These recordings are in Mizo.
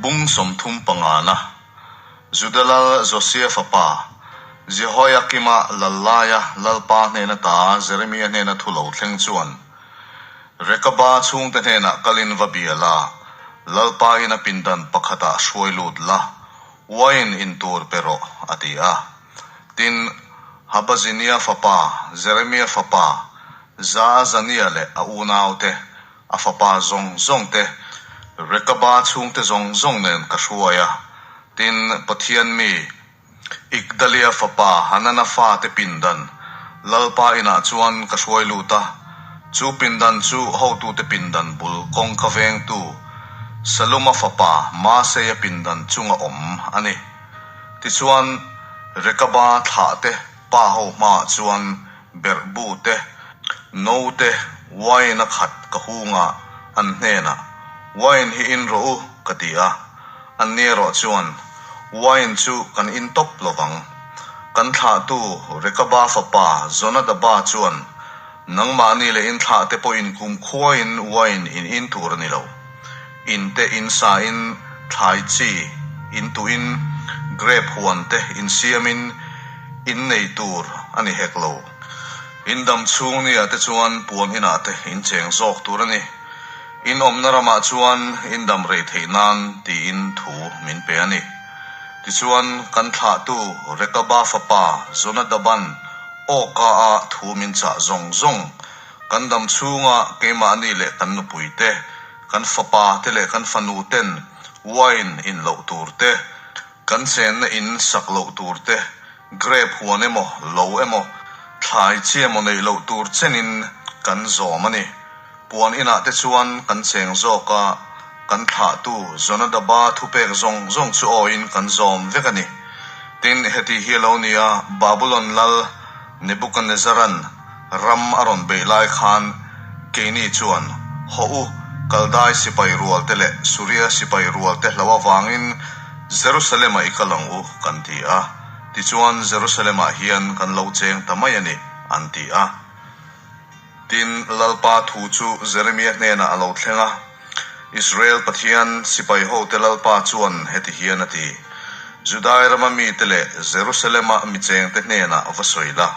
Bung 35na, Juda lal Josia fapa Jehoiakima lal laia Lalpa hnena ta Jeremia hnena thu lo thleng chuan, Rekaba chhungte hnenah kalin va bia la, Lalpa in a pindan pakhatah hruai lut la, wine in tur pe rawh, a ti a. Tin, Habazinia fapa Jeremia fapa Jaazania leh a unaute, a fapa zawng zawng te, Rekaba chhungte zawng zawng nen ka hruai a. Tin, Pathian mi, Igdalia fapa Hanana fate pindan, Lalpa inah chuan ka hruai lut a. Chu pindan chu hotute pindan bul kawngka vengtu Saluma fapa Maseia pindan chunga awm a ni. Tichuan, Rekaba thlahte pa ho hmaah chuan berhbu te, no te, wine a khat ka hung a, an hnenah, Wine hi in rawh u, ka ti a. Anni erawh chuan, Wine chu kan in tawp lo vang. Kan thlahtu Rekaba fapa Jonadaba chuan, Nangmahni leh in thlah te pawhin kumkhuain wine in in tur a ni lo. In te in sa in, thlai chi in tuhin, grape huan te in siamin in nei tur a ni hek lo. In dam chhung nia te chuan puan inah te in cheng zawk tur a ni. In awmna ramah chuan in dam rei theih nan tiin thu min pe a ni. Tichuan kan thlahtu Rekaba fapa Jonadaban awka a thu min chah zawng zawng kan dam chhunga keimahni leh kan nupui te, kan fapa te leh kan fanu ten wine in loh tur te, kan chenna in sak loh tur te, grape huan emaw lo emaw thlai chi emaw neih loh tur chenin kan zawm a ni. Puan inah te chuan kan cheng zawk a, kan thlahtu Jonadaba thupek zawng zawng chu awiin kan zawm vek a ni. Tin, heti hi a lo ni a, Babulon lal Nebukanezaran ram a rawn beih lai khan keini chuan, Hawh u, Kaldai sipai rual te leh Suria sipai rual te hlo avangin Jerusalem-ah i kal ang u, kan ti a. Tichuan, Jerusalem-ah hian kan lo cheng ta mai a ni, an ti a. Tin, Lalpa thu chu Jeremia hnenah a lo thleng a, Israel Pathian sipai hote Lalpa chuan heti hian a ti, Judai rama mite leh Jerusalem-a mi chengte hnenah va sawi la,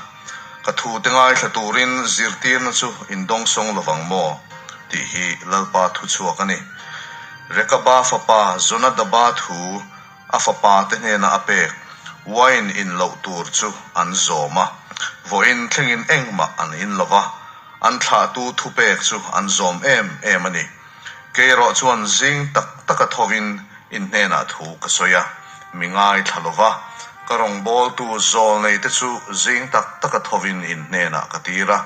ka thute ngaithla turin zirtirna chu in dawngsawng lovang maw? tih hi Lalpa thu chhuak a ni. Rekaba fapa Jonadaba thu a fapa te hnena a pek wine in loh tur chu an zawm a, vawiin thlengin engmah an in lo va, an thlahtu thupek chu an zawm em em a ni. Kei erawh chuan zing tak taka thovin in hnenah thu ka sawi a, mi ngaithla lo va, ka rawngbawltu zawl nei te chu zing tak taka thovin in hnenah ka tir a,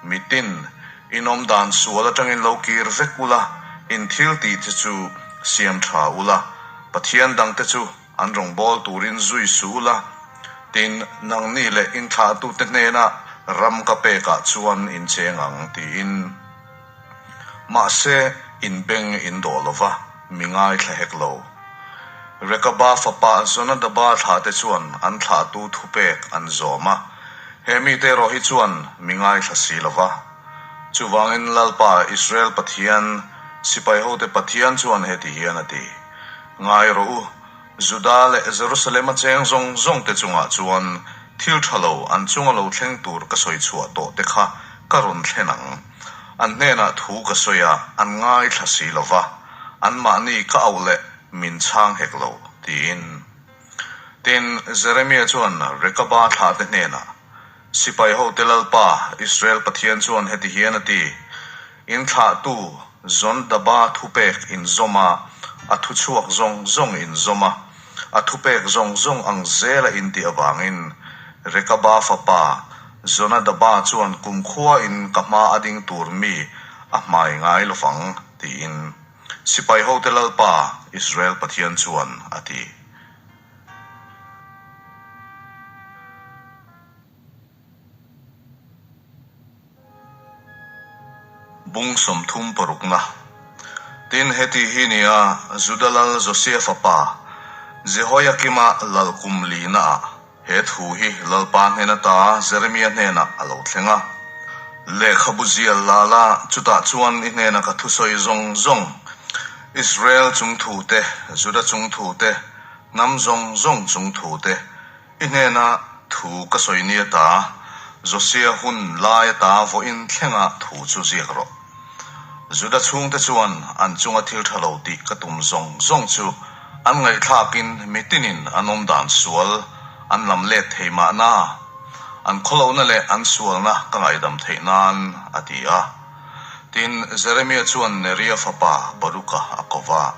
mitin in awm dan sual atangin lo kir vek ula, in thil tih te chu siam tha ula, Pathian dangte chu an rawngbâwl tûrin zui suh ula, tin, nangni leh in thlahtute hnêna ram ka pêkah chuan in chêng ang, tiin. Mahse, in beng in dawh lo va, mi ngaithla hek lo. Rekaba fapa Jonadaba thlahte chuan an thlahtu thupêk an zawm a, he mite erawh hi chuan mi ngaithla si lo va. Chuvangin Lalpa Israel Pathian, sipaihote Pathian chuan heti hian a ti, Ngai rawh u, Juda leh Jerusalem-a cheng zawng zawngte chungah chuan thil tha lo an chunga lo thleng tur ka sawi chhuah tawh te kha ka rawn thlen ang. An hnenah thu ka sawi a, an ngaithla si lo va, anmahni ka auh leh min chhang hek lo, tiin. Tin, Jeremia chuan Rekaba thlahte hnenah, Sipai hote Lalpa, Israel Pathian chuan heti hian a ti, In thlahtu Zondaba thupek in zawm a, a thuchhuak zawng zawng in zawm a, a thupek zawng zawng ang zela in tih avangin Rekaba fapa Jonadaba chuan kumkhua in ka hma a ding tur mi a hmai ngai lovang, tiin Sipai hote Lalpa, Israel Pathian chuan a ti. Bung 36na. Tin, heti hi nia Juda lal Josia fapa Jehoiakima lal kum linaah he thu hi Lalpa hnen ata Jeremia hnenah a lo thleng a. Lehkhabu zial la la, chutah chuan i hnena ka thusawi zawng zawng. Israel chung thu te, Juda chung thu te, hnam zawng zawng chung thu te, i hnena thu ka sawi ni ata, Josia hun lai ata vawiin thlenga thu chu ziak rawh. Juda chhungte chuan an chunga thil tha lo tih ka tum zawng zawng chu an ngaihthlakin mitinin an awm dan sual an lam let thei mahna, an khawlohna leh an sualna ka ngaihdam theih nan, a ti a. Tin, Jeremia chuan Neria fapa Baruka a ko va.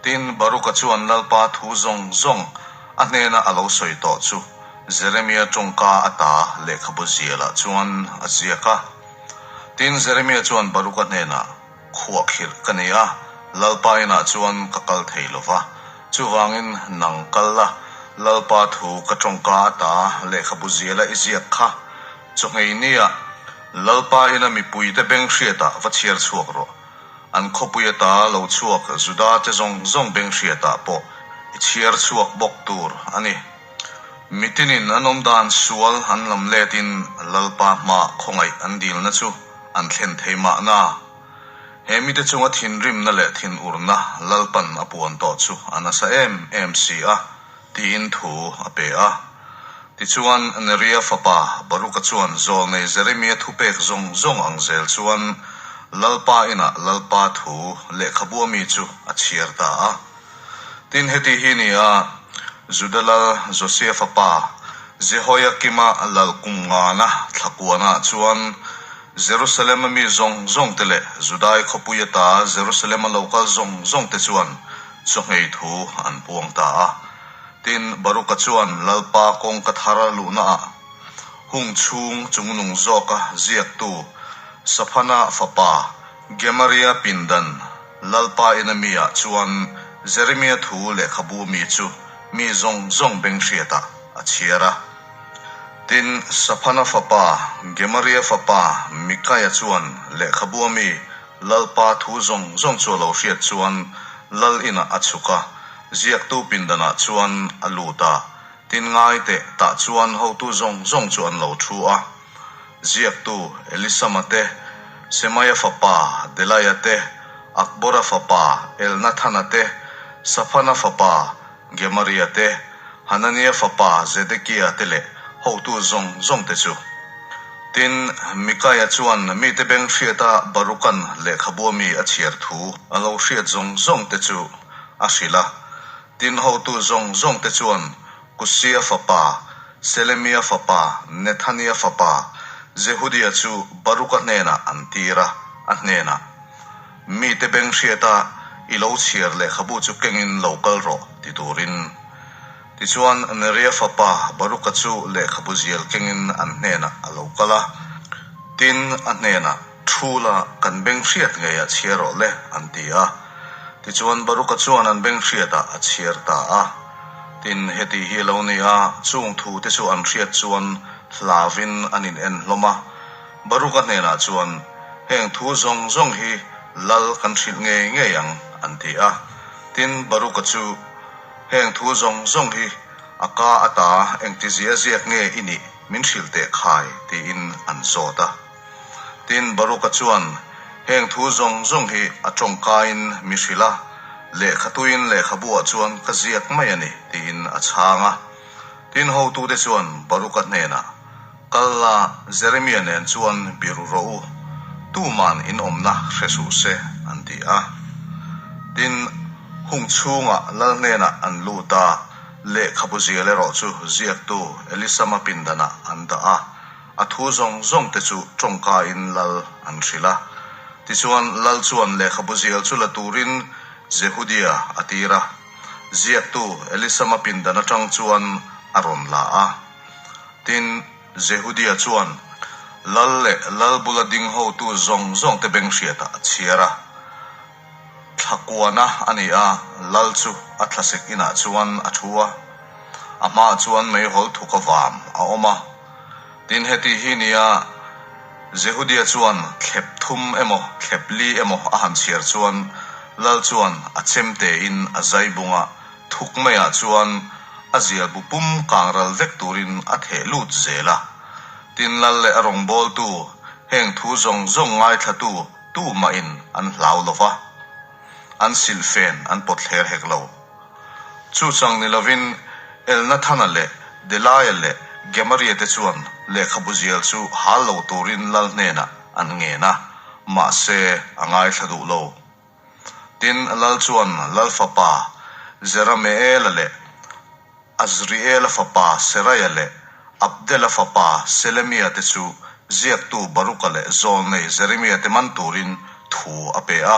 Tin, Baruka chuan Lalpa thu zawng zawng a hnena a lo sawi tawh chu Jeremia tawngka ata lehkhabu zialah chuan a ziak a. Tin, Jeremia chuan Baruka hnenah, Khuahkhirh ka ni a, Lalpa inah chuan ka kal thei lo va. Chuvangin nang kal la, Lalpa thu ka tawngka ata lehkhabu ziala i ziak kha Chawhngei nia Lalpa ina mipuite beng hriatah va chhiar chhuak rawh. An khawpui ata lo chhuak Juda te zawng zawng beng hriatah pawh i chhiar chhuak bawk tur a ni. Mitinin an awm dan sual an lam letin Lalpa hmaah khawngaih an dilna chu an thlen thei mahna. He mite chunga thinrimna leh thinurna Lalpan a puan tawh chu a nasa em em si a. Tiin thu a pe a. Tichuan, Neria fapa Baruka chuan zawlnei Jeremia thupek zawng zawng ang zel chuan Lalpa inah Lalpa thu lehkhabua mi chu a chhiar ta a. Tin, heti hi ni a, Juda lal Josia fapa Jehoiakima lal kum ngana thla kuanah chuan Jerusalem-a mi zawng zawngte leh Judai khawpui ata Jerusalem-a lo kal zawng zawngte chuan Chawhngei thu an puang ta a. Tin, Baruka chuan Lalpa kawngka thar luhnaah hung chhung chungnung zawka ziaktu Saphana fapa Gemaria pindan Lalpa ina miah chuan Jeremia thu lehkhabu mi chu mi zawng zawng beng hriatah a chhiar a. Tin, Saphana fapa Gemaria fapa Mikaia chuan lehkhabua mi Lalpa thu zawng zawng chu a lo hriat chuan Lal inah a chhuk a, ziaktu pindanah chuan a lut a, tin ngai teh tah chuan hotu zawng zawng chu an lo thu a. Ziaktu Elisama te, Semaia fapa Delaia te, Akbora fapa Elnathana te, Saphana fapa Gemaria te, Hanania fapa Zedekia te leh hotu zawng zawng te chu. Tin, Mikaia chuan mite beng hriata Barukan lehkhabua mi a chhiar thu a lo hriat zawng zawng te chu a hrilh a. Tin, hotu zawng zawng te chuan Kusia fapa, Selemia fapa, Nethania fapa, Jehudia chu Baruka hnenah an tir a, a hnenah, Mite beng hriata i lo chhiar lehkhabu chu kengin lo kal rawh, ti turin. Tichuan, Neria fapa Baruka chu lehkhabu zial kengin an hnenah a lo kal a. Tin, a hnenah, Thu la, kan beng hriat ngeiah chhiar rawh le, an ti a. Tichuan, Baruka chuan an beng hriatah a chhiar ta a. Tin, heti hi a lo ni a, chung thute chu an hriat chuan hlauvin an in en hlawm a. Baruka hnenah chuan, Heng thu zawng zawng hi lal kan hrilh ngei ngei ang, an ti a. Tin, Baruka chu, Heng thu zawng zawng hi a ka ata engtizia ziak nge i nih min hrilh teh khai, tiin an zawt a. Tin, Baruka chuan, Heng thu zawng zawng hi a tawngkaiin mi hrilh a, lehkhatuin lehkhabuah chuan ka ziak mai a ni, tiin a chhang a. Tin, hotute chuan Baruka hnenah, Kal la, Jeremia nen chuan biru rawh u, tuman in awmna hre suh se, an ti a. Tin, hung chhungah lal hnenah an lut a, lehkhabu zial erawh chu ziaktu Elisama pindanah an dah a, a thu zawng zawng te chu tawngkain lal an hrilh a. Tichuan, lal chuan lehkhabu zial chu la turin Jehudia a tir a, ziaktu Elisama pindan atang chuan a rawn la a. Tin, Jehudia chuan lal leh lal bula ding hotu zawng zawngte beng hriatah a chhiar a. Thla kuana a ni a, lal chu a thlasik inah chuan a thu a. A hmaah chuan meihawl thuk a vam a awm a. Tin, heti hi nia Jehudia chuan thlep thum emaw thlep li emaw a han chhiar chuan lal chuan a chemtein a zai bung a, Thuk maiah chuan a zialbu pum kang ral vek turin a theh lut zel a. Tin lal leh a rawngbawltu, heng thu zawng zawng ngaithlatu tumahin an hlau lo va. an silhfen an pawt thler hek lo. Chu chang ni lovin Elnathana leh Delaia leh Gemaria te chuan lehkhabu zial chu hal lo turin lal hnenah an ngen a, mahse a ngaithla duh lo. Tin, lal chuan lal fapa Jerameela leh Azriela fapa Seraia leh Abdela fapa Selemia te chu ziaktu Baruka leh zawlnei Jeremia te man turin thu a pe a,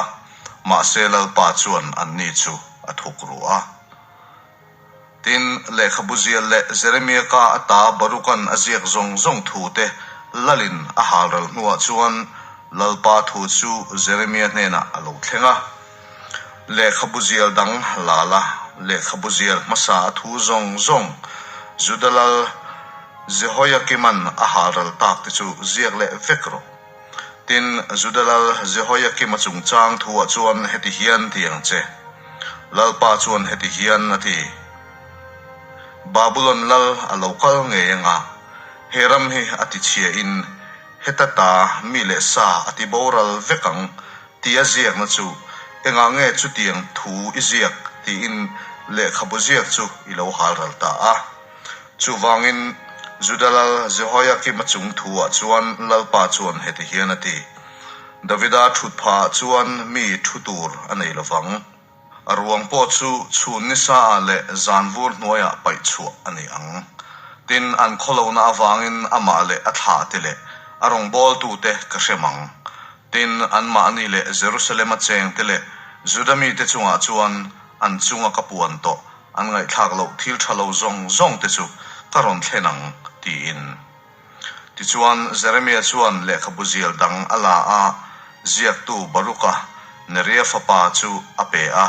mahse Lalpa chuan anni chu a thuk ru a. Tin, lehkhabu zial leh Jeremia ka ata Baruka'n a ziak zawng zawng thu te lalin a halral hnuah chuan Lalpa thu chu Jeremia hnenah a lo thleng a. Lehkhabu zial dang la la, lehkhabu zial hmasa a thu zawng zawng Juda lal Jehoiakima'n a halral tak te chu ziak leh vek rawh. Tin, Juda lal Jehoiakima chungchang thuah chuan heti hian ti ang che, Lalpa chuan heti hian a ti, Babulon lal a lo kal ngei anga, he ram hi a tichhiahin heta ta mi leh sa a ti boral vek ang Tia ziakna chu engah nge chutiang thu i ziak tiin lehkhabu ziak chu i lo halral ta a. Chuvangin Juda lal Jehoiakim-a chung thuah chuan Lalpa chuan heti hian a ti, Davida thutphahah chuan mi thu tur a nei lo vang. A ruang pawh chu chhun nisa-ah leh zan vur hnuaiah paih chhuah a ni ang. Tin, an khawlohna avangin amah leh a thlahte leh a rawngbawltute ka hrem ang. Tin, anmahni leh Jerusalem-a chengte leh Juda mite chungah chuan an chunga ka puan tawh an ngaihthlak loh thil tha lo zawng zawngte chu ka rawn thlen ang, tiin. Tichuan, Jeremia chuan lehkhabu zial dang a la a, ziaktu Baruka, Neria fapa chu a pe a.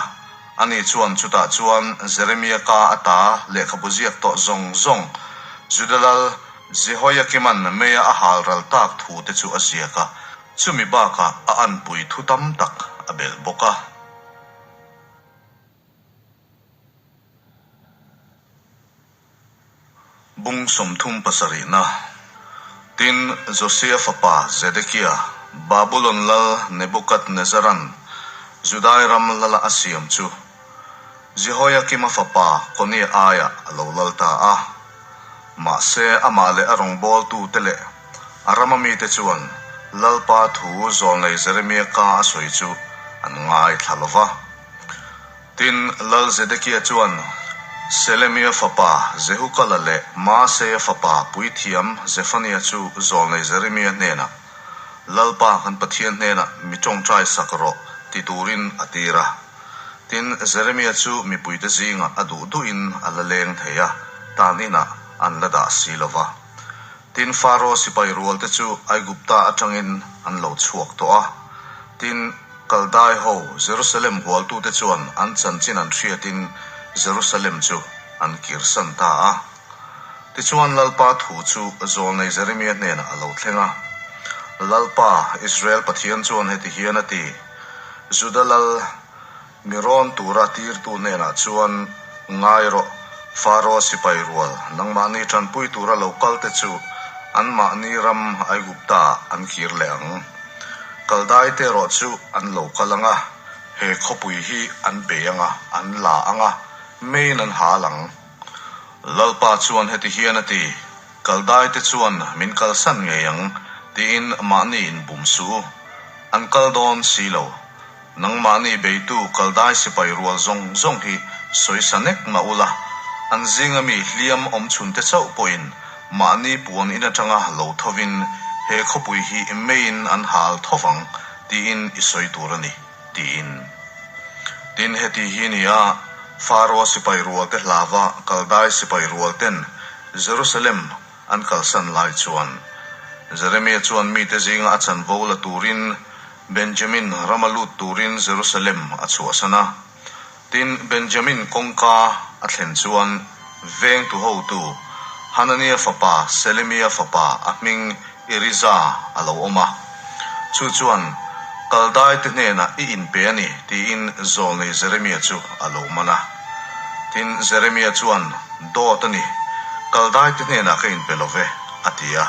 Ani chuan chutah chuan Jeremia ka ata lehkhabu ziak tawh zawng zawng, Juda lal Jehoiakima'n meia a hal ral tak thu te chu a ziak a, chumi bakah a anpui thu tam tak a belh bawk a. Bung 37na. Tin, Josia fapa Zedekia, Babulon lal Nebukadnezaran Judai ram lala a siam chu Jehoiakima fapa Konia aiah a lo lal ta a. Mahse, amah leh a rawngbawltute leh a rama mite chuan Lalpa thu zawlnei Jeremia ka a sawi chu an ngaithla lo va. Tin, Lal Zedekia chuan Selemia fapa Jehukala leh Maaseia fapa puithiam Zefania chu zawlnei Jeremia hnenah, Lalpa kan Pathian hnenah mi tawngtai sak rawh, ti turin a tir a. Tin, Jeremia chu mipuite zingah a duh duhin a la leng thei a, tan inah an la dah si lo va. Tin, Faro sipai rualte chu Aigupta atangin an lo chhuak tawh a. Tin, Kaldai ho Jerusalem hualtute chuan an chanchin an hriatin Jerusalem chu an kirsan ta a. Tichuan Lalpa thu chu zawlnei Jeremia hnenah a lo thleng a. Lalpa, Israel Pathian chuan heti hian a ti, Juda lal mi rawn tura tirtu hnenah chuan, Ngai rawh, Faro sipai rual, nangmahni tanpui tura lo kalte chu anmahni ram Aigupta-ah an kir leh ang. Kaldaite erawh chu an lo kal ang a, he khawpui hi an bei ang a, an la ang a, meiin an hal ang. Lalpa chuan heti hian a ti, Kaldaite chuan min kalsan ngei ang, tiin mahni inbum suh u. An kal dawn si lo. Nangmahni beitu Kaldai sipai rual zawng zawng hi sawisa nek mah ula, an zinga mi hliam awm chhunte chauh pawhin mahni puan in atanga lo thovin he khawpui hi meiin an hal thovang tiin i sawi tur a ni, tiin. Tin, heti hi ni a, Faro sipai rualte hlava Kaldai sipai rualten Jerusalem an kalsan lai chuan Jeremia chuan mite zinga a chanvo la turin Benjamin rama lut turin Jerusalem a chhuahsan a. Tin, Benjamin kawngka a thlen chuan vengtu hotu Hanania fapa Selemia fapa a hming Iriza a lo awm a. Chu chuan, Kaldaite hnenah i inpe a ni, tiin zawlnei Jeremia chu a lo man a. Tin, Jeremia chuan, Dawt a ni, Kaldaite hnenah ka inpe lo ve, a ti a.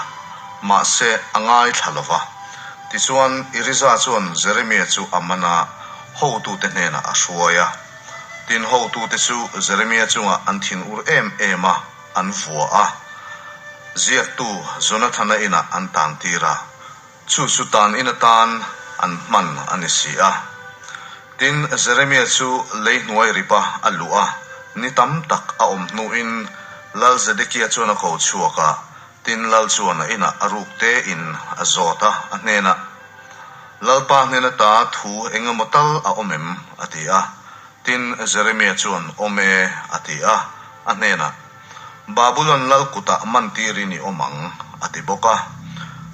Mahse, a ngaithla lo va. Tichuan, Iriza chuan Jeremia chu a man a. hotute hnenah a hruai a. Tin, hotute chu Jeremia chungah an thinur em em a, an vua a. Ziaktu Jonathana inah an tantir a, chu chu tan in atan an hman a ni si a. Tin, Jeremia chu lei hnuai ripa a luh a, ni tam tak a awm hnuin Lal Zedekia chuan a ko chhuak a, tin Lal chuan a inah a ruk tein a zawt a, a hnenah, Lalpa hnen ata thu eng emaw tal a awm em? a ti a. Tin, Jeremia chuan, Awm e, a ti a, a hnenah, Babulon lal kutah mantirin i awm ang, a ti bawk a.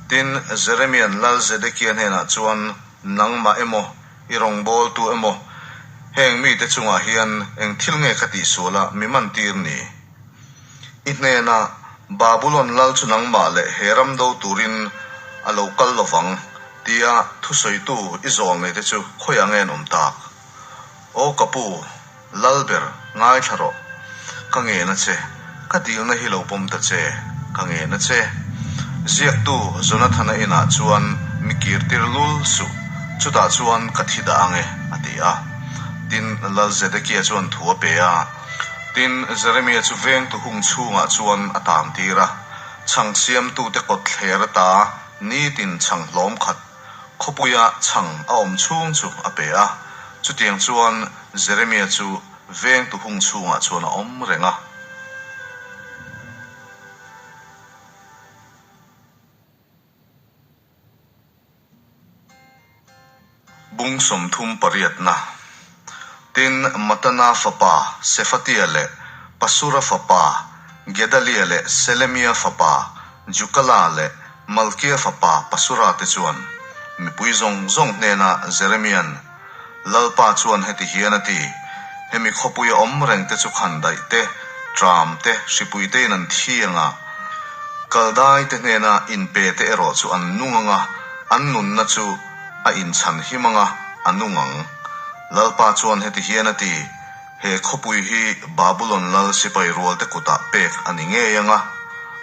Tin, Jeremia'n lal Zedekia hnenah chuan, Nangmah emaw, i rawngbawltu emaw, heng mite chungah hian eng thil nge ka tihsual a mi mantir ni? I hnenah, Babulon lal chu nangmah leh he ram do turin a lo kal lovang, tia thusawitu i zawl neite chu khawiah nge an awm tak? Aw ka pu, Lalber, ngaithla rawh. Ka ngen a che. Ka dilna hi lo pawm ta che. Ka ngen a che. Ziaktu Jonathana inah chuan mi kirtir lul suh, chutah chuan ka thi dah ang e, a ti a. Tin, Lal Zedekia chuan thu a pe a. Tin, Jeremia chu vengtu hung chhungah chuan a tantir a. Chhang siamtute kawtthler ata nitin chhang hlawm khat Khawpuia chhang a awm chhung chu a pe a, chutiang chuan Jeremia chu vengtu hung chhungah chuan a awm reng a. Bung 38na. Tin, Matana fapa Sefatia leh Pasura fapa Gedalia leh Selemia fapa Jukala leh Malkia fapa Pasura te chuan mipui zawng zawng hnenah Jeremia'n, Lalpa chuan heti hian a ti, Hemi khawpuia awm reng te chu khandaih te, tram te, hripui tein an thi ang a, Kaldai te hnena inpe te erawh chu an nung ang a, an nunna chu a inchhan him ang a, a nung ang. Lalpa chuan heti hian a ti, He khawpui hi Babulon lal sipai rualte kutah pek a ni ngei ang a,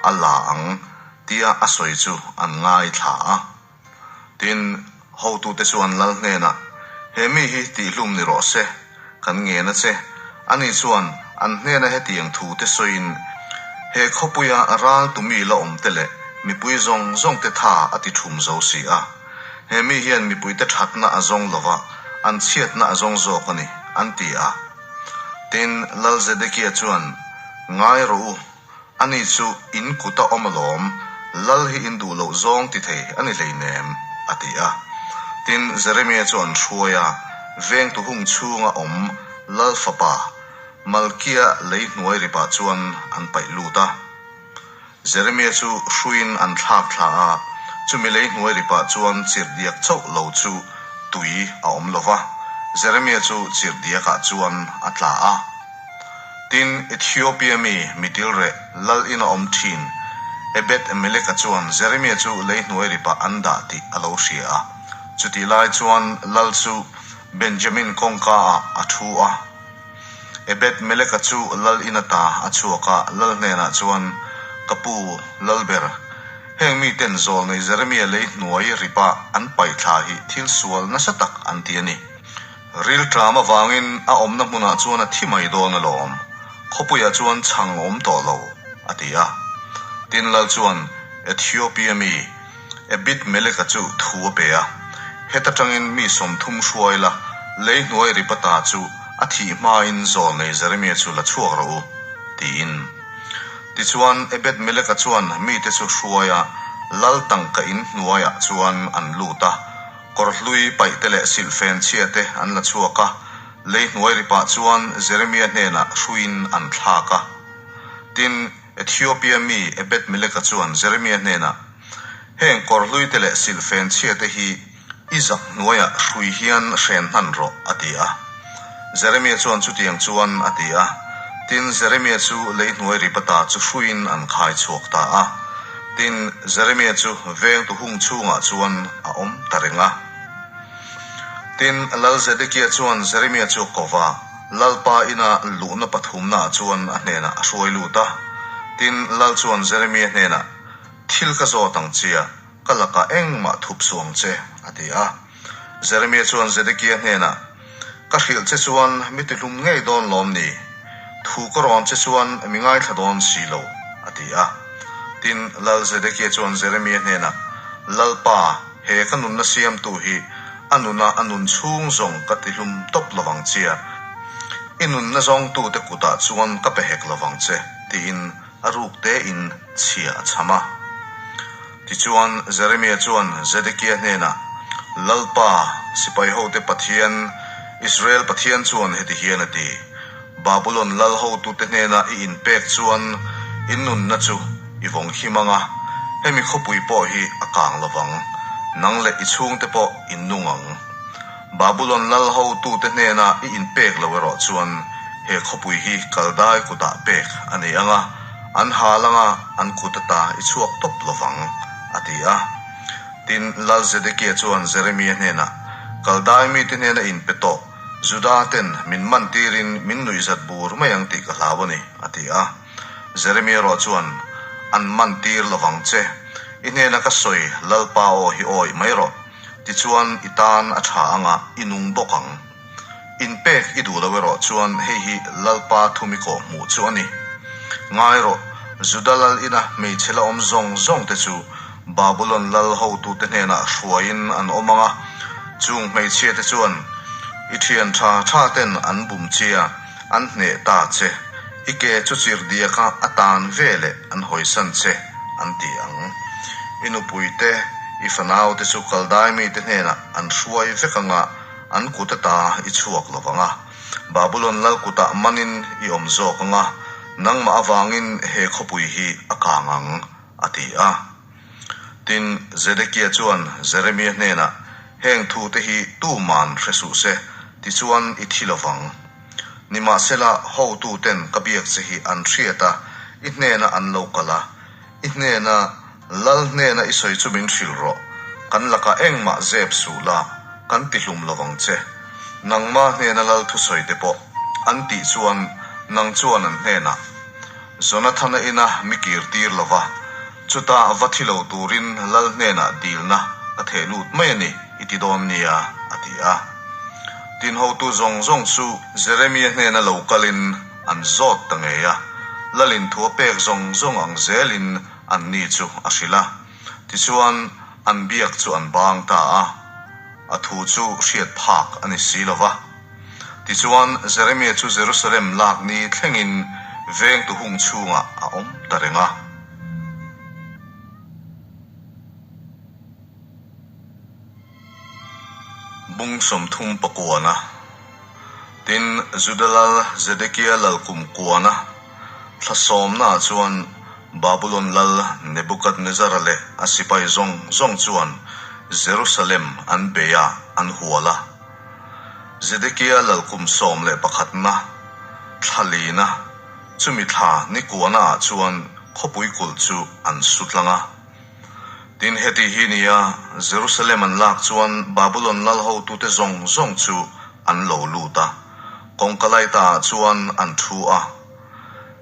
a la ang, tia a sawi chu an ngaithla a. Tin, hotute chuan lal hnenah, He mi hi tihhlum ni rawh se, kan ngen a che. Ani chuan an hnena hetiang thu te sawiin, He khawpuia ral tu mi la awm te leh mipui zawng zawng te tha a ti thum zo si a. He mi hian mipuite thatna a zawng lo va, an chhiatna a zawng zawk a ni, an ti a. Tin, Lal Zedekia chuan, Ngai rawh u, Ani chu in kut a awm alawm, lal hi in duh loh zawng ti thei a ni hleinem, a ti a. Tin, Jeremia chu an hruai a, vengtu hung chhunga awm lal fapa Malkia lei hnuai ripah chuan an paih lut a. Jeremia chu hruiin an thlak thla a, chumi lei hnuai ripah chuan chirhdiak chauh lo chu tui a awm lo va, Jeremia chu chirhdiakah chuan a tla a. Tin, Ethiopia mi mitilreh lal ina awm thin Ebed-Meleka chuan Jeremia chu lei hnuai ripah an dah tih a lo hria a. Chutih lai chuan lal chu Benjamin kawngkaah a thu a. Ebed-Meleka chu lal in ata a chhuak a, lal hnenah chuan, Ka pu, lalber, heng miten zawlnei Jeremia lei hnuai ripah an paihthla hi thil sual nasa tak an ti a ni. Rilṭam avangin a awmna hmunah chuan a thi mai dawn alawm, khawpuiah chuan chhang a awm tawh lo, a ti a. Tin, lal chuan Ethiopia mi Ebed-Meleka chu thu a pe a, Heta tangin mi 30 hruai la, lei hnuai ripata chu a thih hmain zawlnei Jeremia chu la chhuak rawh u, tiin. Tichuan, Ebed-Meleka chuan mite chu hruai a, lal tangka in hnuaiah chuan an lut a. Kawr hlui paih te leh silhfen chhia te an la chhuak a, lei hnuai ripah chuan Jeremia hnenah hruiin an thlak a. Tin, Ethiopia mi Ebed-Meleka chuan Jeremia hnenah, Heng kawr hlui te leh silhfen chhia te hi i zak hnuaiah hrui hian hren hnan rawh, a ti a. Jeremia chuan chutiang chuan a ti a. Tin, Jeremia chu lei hnuai ripata chu hruiin an khai chhuak ta a. Tin, Jeremia chu vengtu hung chhungah chuan a awm ta reng a. Tin, Lal Zedekia chuan Jeremia chu a ko va, Lalpa ina luhna pathumnaah chuan a hnenah a hruai lut a. Tin, Lal chuan Jeremia hnenah, Thil ka zawt ang chia, ka lakah engmah thup suh ang che, a ti a. Jeremia chuan Zedekia hnenah. Ka hrilh che chuan mi tihlum ngei dawn lawm ni? Thu ka rawn che chuan mi ngaithla dawn si lo, a ti a. Tin, Lal Zedekia chuan Jeremia hnenah, Lalpa, he ka nunna siamtu hi a nuna a nun chhung zawng ka tihlum tawp lovang chia, i nunna zawngtute kutah chuan ka pe hek lovang che, tiin a ruk tein chhia a chham a. Tichuan, Jeremia chuan Zedekia hnenah, Lalpa, sipaihote Pathian, Israel Pathian chuan heti hian a ti, Babulon lal hotute hnena i inpek chuan i nunna chu i vawng him ang a, hemi khawpui pawh hi a kang lo vang, nang leh i chhungte pawh in nung ang. Babulon lal hotute hnena i inpek lo erawh chuan he khawpui hi Kaldai kutah pek a ni ang a, an hal ang a, an kut ata i chhuak tawp lo vang, a ti a. Tin, Lal Zedekia chuan Jeremia hnenah, Kaldai mite hnena inpe tawh, Juda ten min man tirin min nuihzat bur mai ang tih ka hlau a ni, a ti a. Jeremia erawh chuan, An man tir lovang che. I hnena ka sawi Lalpa aw hi awih mai rawh. Tichuan i tan a tha ang a, i nung bawk ang. Inpek i duh lo erawh chuan hei hi Lalpa thumi kawh hmuh chu a ni. Ngai rawh, Juda lal ina hmeichhe la awm zawng zawng te chu Babulon lal hotute hnenah hruaiin an awm ang a, chung hmeichhiate chuan i thian tha tha ten an bum chia, an hneh ta che, i ke chu chirhdiaka a tan ve leh an hawisan che, an ti ang. I nupuite, i fanaute chu Kaldai mite hnenah an hruai vek ang a, an kut ata i chhuak lo vang a. Babulon lal kutah manin i awm zawk ang a, nangmah avangin he khawpui hi a kang ang. a ti a. Tin, Zedekia chuan Jeremia hnenah, Heng thute hi tuman hre suh se, tichuan i thi lo vang. Nimahsela, hotuten ka biak che hi an hriat a, i hnena an lo kal a, i hnena Lal hnena i sawi chu min hrilh rawh, kan lakah engmah zep suh la, kan tihlum lo vang che. Nangma hnena Lal thusawi te pawh an tih chuan nang chuan an hnenah, Jonathana ina mi kir tir lo va, chuta va thi lo turin lal hnenah dilna ka theh lut mai a ni, i ti dawn nia, a ti a. Tin hotu zawng zawng chu Jeremia hnena lo kalin an zawt ta ngei a, lalin thu a pek zawng zawng ang zelin anni chu a hrilh a. Tichuan, an biak chu an bang ta a, a thu chu hriat phak a ni si lo va. Tichuan, Jeremia chu Jerusalem lak ni thlengin vengtu hung chhungah a awm ta reng a. Bung 30 pakuana. Tin, Juda lal Zedekia lal kum kuana thla sawmnaah chuan Babulon lal Nebukadnezara leh a sipai zawng zawng chuan Jerusalem an bei a, an hual a. Zedekia lal kum 11na, thla lina, chumi thla ni kuanaah chuan khawpui kulh chu an su tlang a. Tin, heti hi nia, Jerusalem an lak chuan Babulon lal hotute zawng zawng chu an lo lut a, kawngka laitaah chuan an thu a.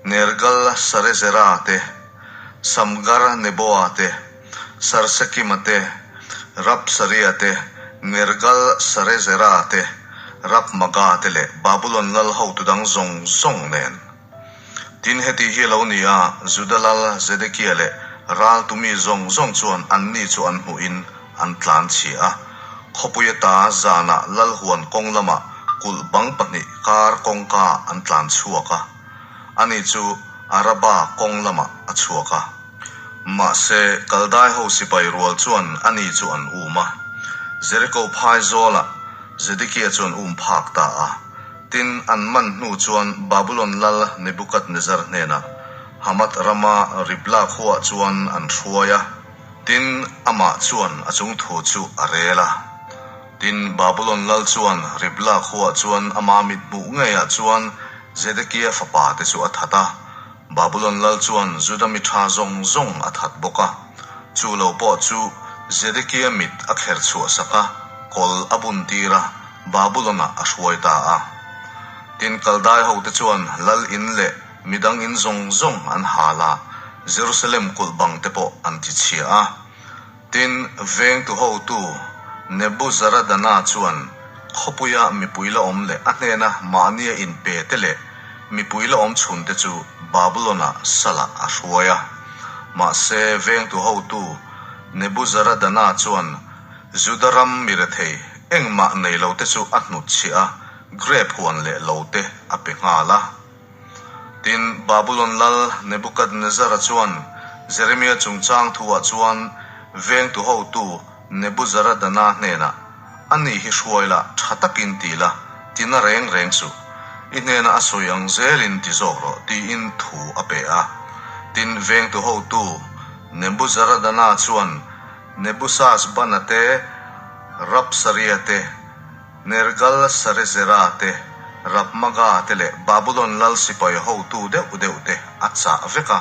Nergal Sarezera te, Samgar Neboa te, Sarsekima te, Rabsaria te, Nergal Sarezera te, Rabmaga te leh Babulon lal hotu dang zawng zawng nen. Tin, heti hi a lo ni a, Juda lal Zedekia leh raltu mi zawng zawng chuan anni chu an hmuhin an tlan chhia a. Khawpui ata zanah lal huan kawng lamah kulh bang pahnih kar kawngkaah an tlan chhuak a. Ani chu Araba kawng lamah a chhuak a. Mahse, Kaldai ho sipai rual chuan ani chu an um a. Jeriko phai zawlah Zedekia chu an um phak ta a. Tin, an man hnu chuan Babulon lal Nebukadnezar hnenah Hamath rama Ribla khuaah chuan an hruai a. Tin, amah chuan a chung thu chu a rel a. Tin, Babulon lal chuan Ribla khuaah chuan ama mithmuh ngeiah chuan Zedekia fapa te chu a that a. Babulon lal chuan Juda mi tha zawng zawng a that bawk a, chu lo pawh chu Zedekia mit a kher chhuah sak a, kawl a bun tir a, Babulon-ah a hruai ta a. Tin, Kaldai hote chuan lal in leh midang in zawng zawng an hal a, Jerusalem kulh bang te pawh an ti chhia a. Tin, vengtu hotu Nebuzaradana chuan. khawpuia mipui la awm leh a hnena mahnia inpe te leh mipui la awm chhunte chu Babulon-ah salah a hruai a. Mahse, vengtu hotu Nebuzaradana chuan Juda ram mi rethei engmah nei lote chu a hnutchhiah a, grep huan leh lote a pe nghal a. Tin, Babulon lal Nebukadnezzara chuan Jeremia chungchang thuah chuan vengtu hotu Nebuzaradana hnenah, Ani hi hruai la, tha takin ti la, ti na reng reng suh. I hnena a sawi ang zelin ti zawk rawh, tiin thu a pe a. Tin, vengtu hotu Nebuzaradana chuan Nebusazbana te, Rabsaria te, Nergal-Sarezera te, Rabmaga te leh Babulon lal sipai hotu deuh deuh te a chah vek a.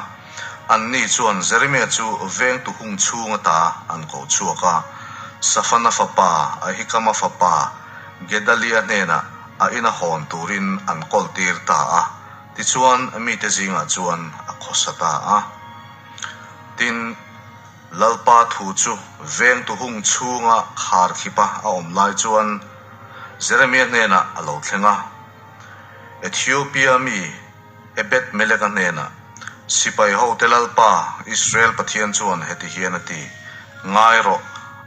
Anni chuan Jeremia chu vengtu hung chhung ata an ko chhuak a. Safana fapa, Ahikama fapa Gedalia hnenah a ina hawn turin an kawltir ta a. Tichuan mite zingah chuan a khawsa ta a. Tin. Lalpa thu chu vengtu hung chhunga khar khipa a awm lai chuan Jeremia hnenah a lo thleng a. Ethiopia mi Ebed-meleka hnenah, Sipai hote Lalpa, Israel Pathian chuan heti hian a ti, Ngai rawh,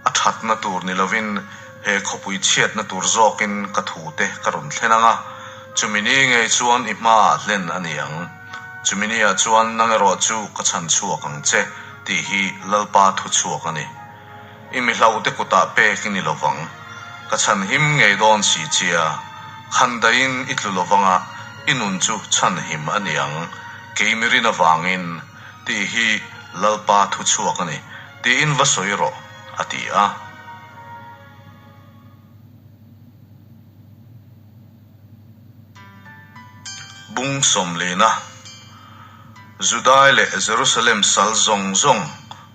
a thatna tur ni lovin he khawpui chhiatna tur zawkin ka thute ka rawn thlen ang a, chumi ni ngei chuan i hmaah hlen a ni ang. Chumi niah chuan nang erawh chu ka chhan chhuak ang che tih hi Lalpa thu chhuak a ni. I mi hlauhte kutah pek i ni lo vang. Ka chhan him ngei dawn si chia, khan daihin i tlu lo vanga i nun chu chhan him a ni ang, kei mi rin avangin tih hi Lalpa thu chhuak a ni tiin va sawi rawh, a ti a. Bung sawmlina, Judai leh Jerusalem sal zawng zawng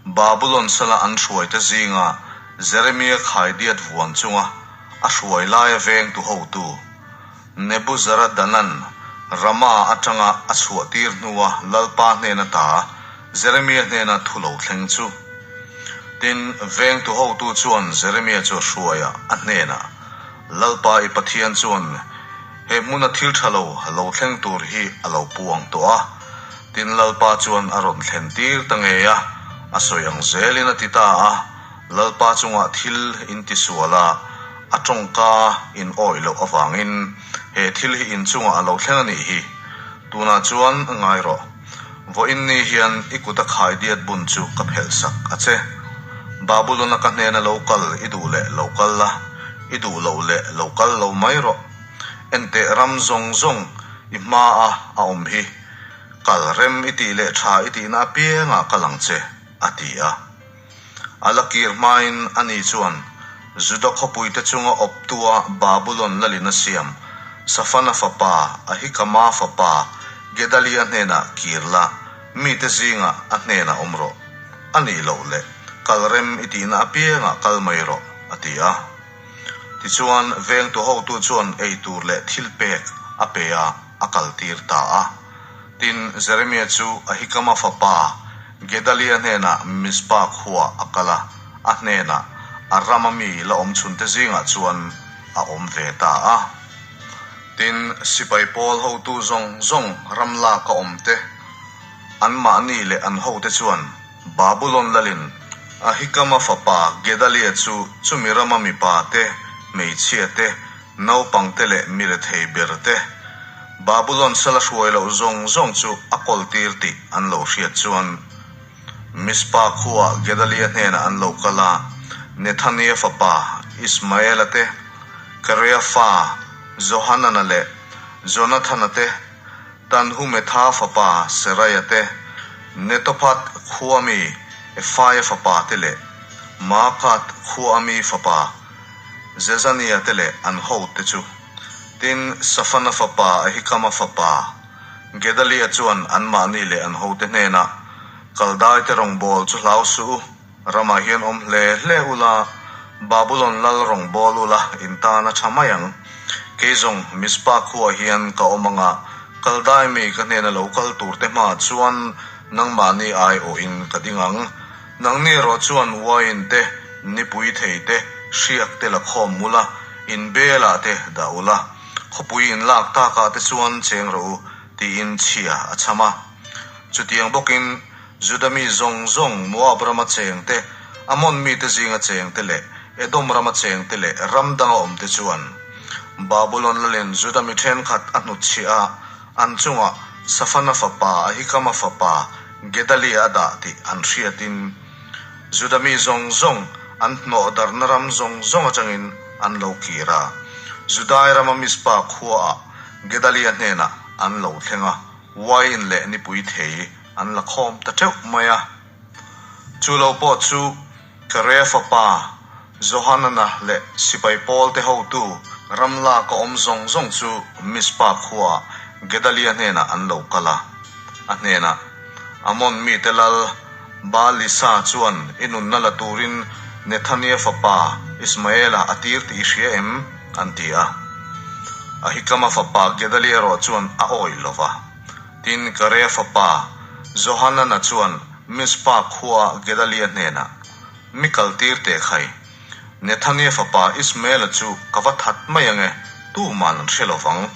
Babulon sala an hruaite zinga Jeremia khaidiat vuan chunga a hruai laia vengtu hotu Nebuzaradana'n Rama atanga a chhuahtir hnua Lalpa hnena ta Jeremia hnena thu lo thleng chu. Tin, vengtu hotu chuan Jeremia chu a hruai a, a hnenah, Lalpa i Pathian chuan he hmuna thil tha lo lo thleng tur hi a lo puang tawh a, tin Lalpa chuan a rawn thlen tir ta ngei a, a sawi ang zelin a ti ta a, Lalpa chungah thil in ti sual a, a tawngka in awih loh avangin he thil hi in chungah a lo thleng a nih hi. Tunah chuan ngai rawh. Vawiin ni hian i kut a khai diat bun chu ka phelh sak a che. Babulon-a ka hnena lo kal i duh leh lo kal la, i duh loh leh lo kal lo mai rawh. Enteh ram zawng zawng i hmaa a awm hi, kal rem i tih leh tha i tihna apiangah kal ang che, a ti a. A la kir hmain ani chuan Juda khawpuite chunga awptua Babulon lalin a siam Safana fapa Ahikama fapa Gedalia hnenah kir la, mite zingah a hnenah awm rawh. A nih loh leh kal rem i tihna apiangah kal mai rawh, a ti a. Tichuan vengtu hotu chuan ei tur leh thil pek a pe a, a kaltir ta a. Tin, Jeremia chu Ahikama fapa Gedalia hnenah Mizpa khuaa a kal a, a hnenah a rama mi la awm chhunte zingah chuan a awm ve ta a. Tin, sipai pawl hotu zawng zawng ram lak a awmte, anmahni leh an hote chuan Babulon lalin Ahikama fapa Gedalia chu chumi rama mipa te, hmeichhia te, naupangte leh mi rethei ber te, Babulon sala hruai loh zawng zawng chu a kawltir tih an lo hriat chuan Mizpa khuaa Gedalia hnenah an lo kal a, Nethania fapa Ismaela te, Karea fa Johanana leh Jonathana te, Tanhumetha fapa Seraia te, Netophat khua mi Ephaia fapa te leh Maakath khua mi fapa Jezania te leh an hote chu. Tin, Safana fapa Ahikama fapa Gedalia chuan anmahni leh an hote hnenah, Kaldaite rawngbâwl chu hlau suh u, ramah hian awm hle hle ula, Babulon lal rawngbâwl ula in tan a ṭha mai ang. Kei zawng Mizpa khuaah hian ka awm anga, Kaldai mi ka hnena lo kal turte hmaah chuan nangmahni aiawhin ka ding ang. Nangni erawh chuan uain te, nipui thei te, hriak te la khawm mul a. In belah te dah ula, khawpui in lak takah te chuan cheng rawh u, tiin chhia a chham a. Chutiang bawkin Juda mi zawng zawng Moab rama cheng te, Ammon mite zinga cheng te leh Edom rama cheng te leh ram danga awm te chuan Babulon lalin Juda mi thenkhat a hnutchhiah a, an chungah Safana fapa Ahikama fapa Gedalia a dah tih an hriatin Juda mi zawng zawng an hnawh darhna ram zawng zawng atangin an lo kir a, Judai rama Mizpa khuaah Gedalia hnenah an lo thleng a, wine leh nipui thei an la khawm ta teuh mai a. Chu lo pawh chu Karea fapa Johanana leh sipai pawlte hotu ram lak a awm zawng zawng chu Mizpa khuaah Gedalia hnenah an lo kal a. A hnenah, Ammon mite lal Baalisa chuan i nunna la turin Nethania fapa Ismaela a tir tih i hria em? an ti a. Ahikama fapa Gedalia erawh chuan a awih lo va. Tin, Karea fapa Johanana chuan Mizpa khua Gedalia hnenah, Mi kaltir teh khai, Nethania fapa Ismaela chu ka va that mai ange, tuman an hre lo vang.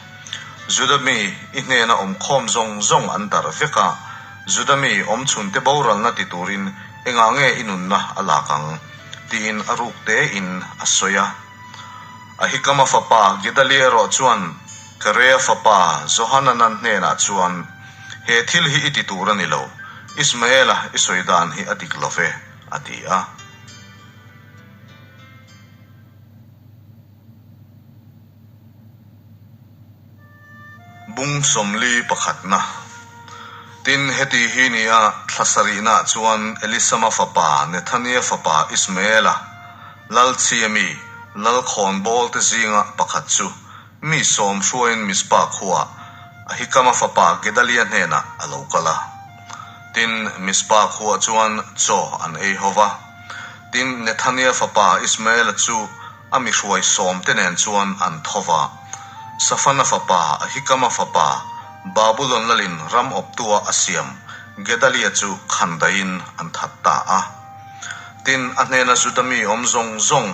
Juda mi i hnena awm khawm zawng zawng an darh vek a, Juda mi awm chhunte boralna ti turin engah nge i nunna a lak ang? tiin a ruk tein a sawi a. Ahikama fapa Gedalia erawh chuan Karea fapa Johanana hnenah chuan, He thil hi i ti tur a ni lo, Ismaela i sawi dan hi a dik lo ve, a ti a. Bung 41 pakhatna. Tin, heti hi nia thla sarihnaah chuan Elisama fapa Nethania fapa Ismaela, Lalchhia mi, Lalkhawnbawl te zinga pakhat chu mi sawm hruaiin Mizpa khuaah Ahikama fapa Gedalia hnenah a lo kal a. Tin, Mizpa khuaah chuan chaw an ei ho va. Tin, Nethania fapa Ismaela chu a mi hruai sawmte nen chuan an tho va. Safana fapa Ahikama fapa Babulon lalin ram awptua a siam Gedalia chu khandaiin an that ta a. Tin, a hnena Juda mi awm zawng zawng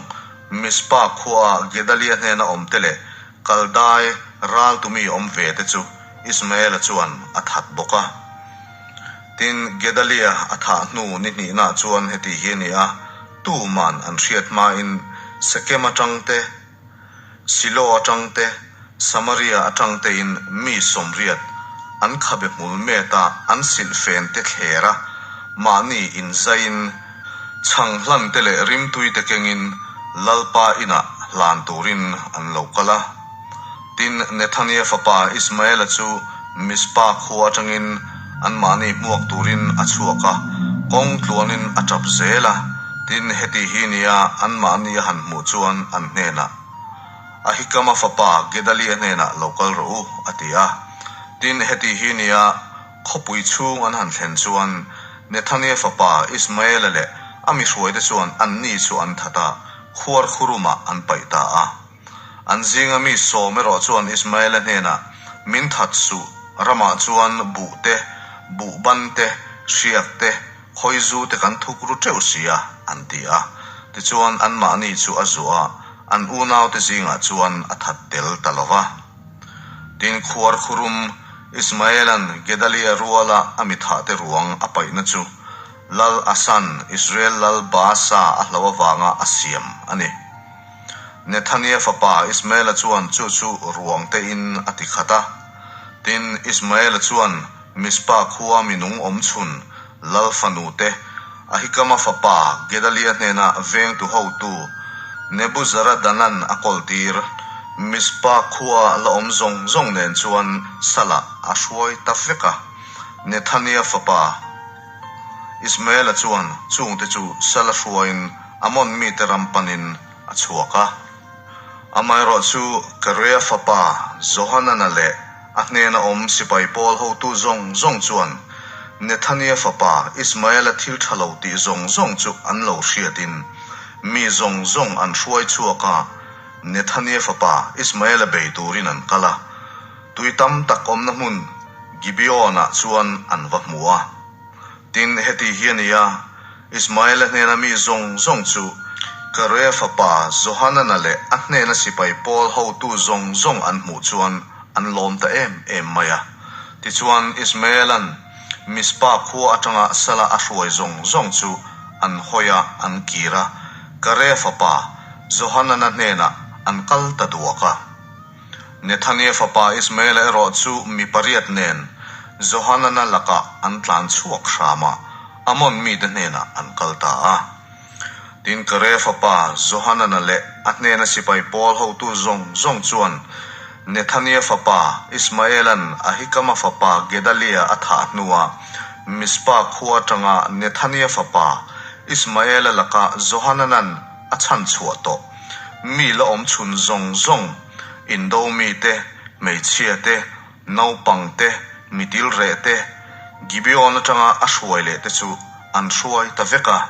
Mizpa khuaa Gedalia hnena awmte leh Kaldai raltu mi awm ve te chu Ismaela chuan a that bawk a. Tin, Gedalia a thah hnu ni hnihnaah chuan heti hi a ni a, Tuman an hriat hmain Sekem atang te, Silo atang te, Samaria atang tein mi 80 an khabe hmul met a an silhfen te thler a, mahni inzaiin chhang hlan te leh rimtui te kengin Lalpa inah hlan turin an lo kal a. Tin, Nethania fapa Ismaela chu Mizpa khua atangin anmahni hmuak turin a chhuak a, kawng tluanin a tap zel a. Tin, heti hi nia anmahni a han hmuh chuan an hnenah, Ahikama fapa Gedalia hnenah lo kal rawh u, a ti a. Tin, heti hi nia khawpui chhung an han thlen chuan Nethania fapa Ismaela leh a mi hruaite chuan anni chu an that a, khuar khurumah an paih ta a. An zinga mi sawm erawh chuan Ismaela hnenah, Min that suh, ramah chuan buh te, buh ban te, hriak te, khawizu te kan thuk ru teuh si a, an ti a. Tichuan anmahni chu a zuah a, an unaute zingah chuan a that tel ta lo va. Tin, khuar khurum Ismaela'n Gedalia ruala a mi thahte ruang a paihna chu Lal Asan, Israel Lal Baasa a hlo avanga a siam a ni. Nethania fapa Ismaela chuan chu chu ruang tein a ti khat a. Tin, Ismaela chuan Mizpa khua minung awm chhun lal fanu te, Ahikama fapa Gedalia hnena vengtu hotu Nebuzaradana'n a kawltir Mizpa khua la awm zawng zawng nen chuan salah a hruai ta vek a. Nethania fapa Ismaela chuan chungte chu sala hruaiin Amon mite ram panin a chhuak a. Amaherawhchu Karea fapa Johanana leh a hnena awm sipai pawl hotu zawng zawng chuan Nethania fapa Ismaela thil tha lo tih zawng zawng chu an lo hriatin mi zawng zawng an hruai chhuak a, Nethania fapa Ismaela bei turin an kal a. Tui tam tak awmna hmun Gibeon-ah chuan an va hmu a. Tin, heti hi a ni a, Ismaela hnena mi zawng zawng chu Karea fapa Johanana leh a hnena sipai pawl hotu zawng zawng an hmuh chuan an lawm ta em em mai a. Tichuan, Ismaela'n Mizpa khua atanga sala a hruai zawng zawng chu an hawi a, an kir a, Karea fapa Johanana hnenah an kal ta duak a. Nethania fapa Ismaela erawh chu mi pariat nen Johanana lakah an tlan chhuak hram a, Ammon mite hnenah an kal ta a. Tin, Karea fapa Johanana leh a hnena sipai pawl hotu zawng zawng chuan Nethania fapa Ismaela'n Ahikama fapa Gedalia a thah hnuah Mizpa khua atanga Nethania fapa Ismaela laka Johanana'n a chhan chhuah tawh mi la awm chhun zawng zawng, indo mite, hmeichhia te, naupang te, mitil reh te, Gibeon atanga a hruai leh te chu an hruai ta vek a.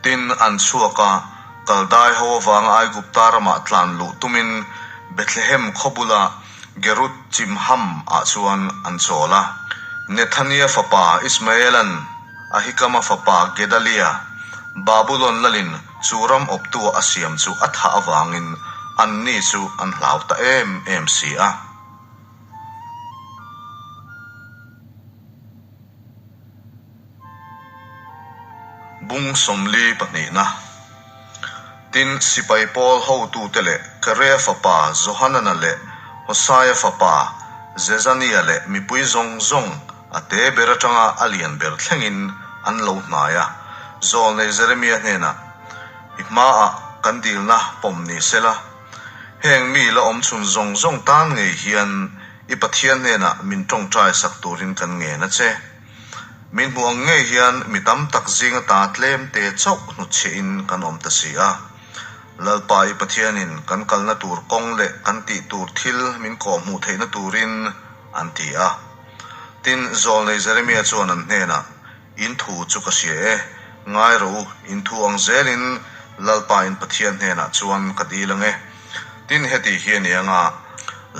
Tin, an chhuak a, Kaldai ho avanga Aigupta ramah tlan luh tumin Bethlehem khaw bula Gerut Chimham ah chuan an chawl a. Nethania fapa Ismaela'n Ahikama fapa Gedalia, Babulon lalin chu ram awptua a siam chu a thah avangin anni chu an hlau ta em em si a. Bung 42 pahnihna. Tin, sipai pawl hotute leh Karea fapa Johanana leh Hosaia fapa Zezania leh mipui zawng zawng a te ber atanga a lian ber thlengin an lo hnai a. Zawlnei Jeremia hnenah, I hmaah kan dilna pawm ni sela, heng mi la awm chhun zawng zawng tan ngei hian i Pathian hnenah min tawngtai sak turin kan ngen a che. Min hmuh ang ngei hian mi tam tak zing ata tlem te chauh hnutchhiahin kan awm ta si a. Lalpa i Pathianin kan kalna tur kawng leh kan tih tur thil min kawhhmuh theihna turin an ti a. Tin, Zawlnei Jeremia chuan an hnenah, In thu chu ka hria e, ngai rawh u, in thu ang zelin Lalpa in Pathian hnenah chuan ka dil ang e. Tin, heti hi a ni anga,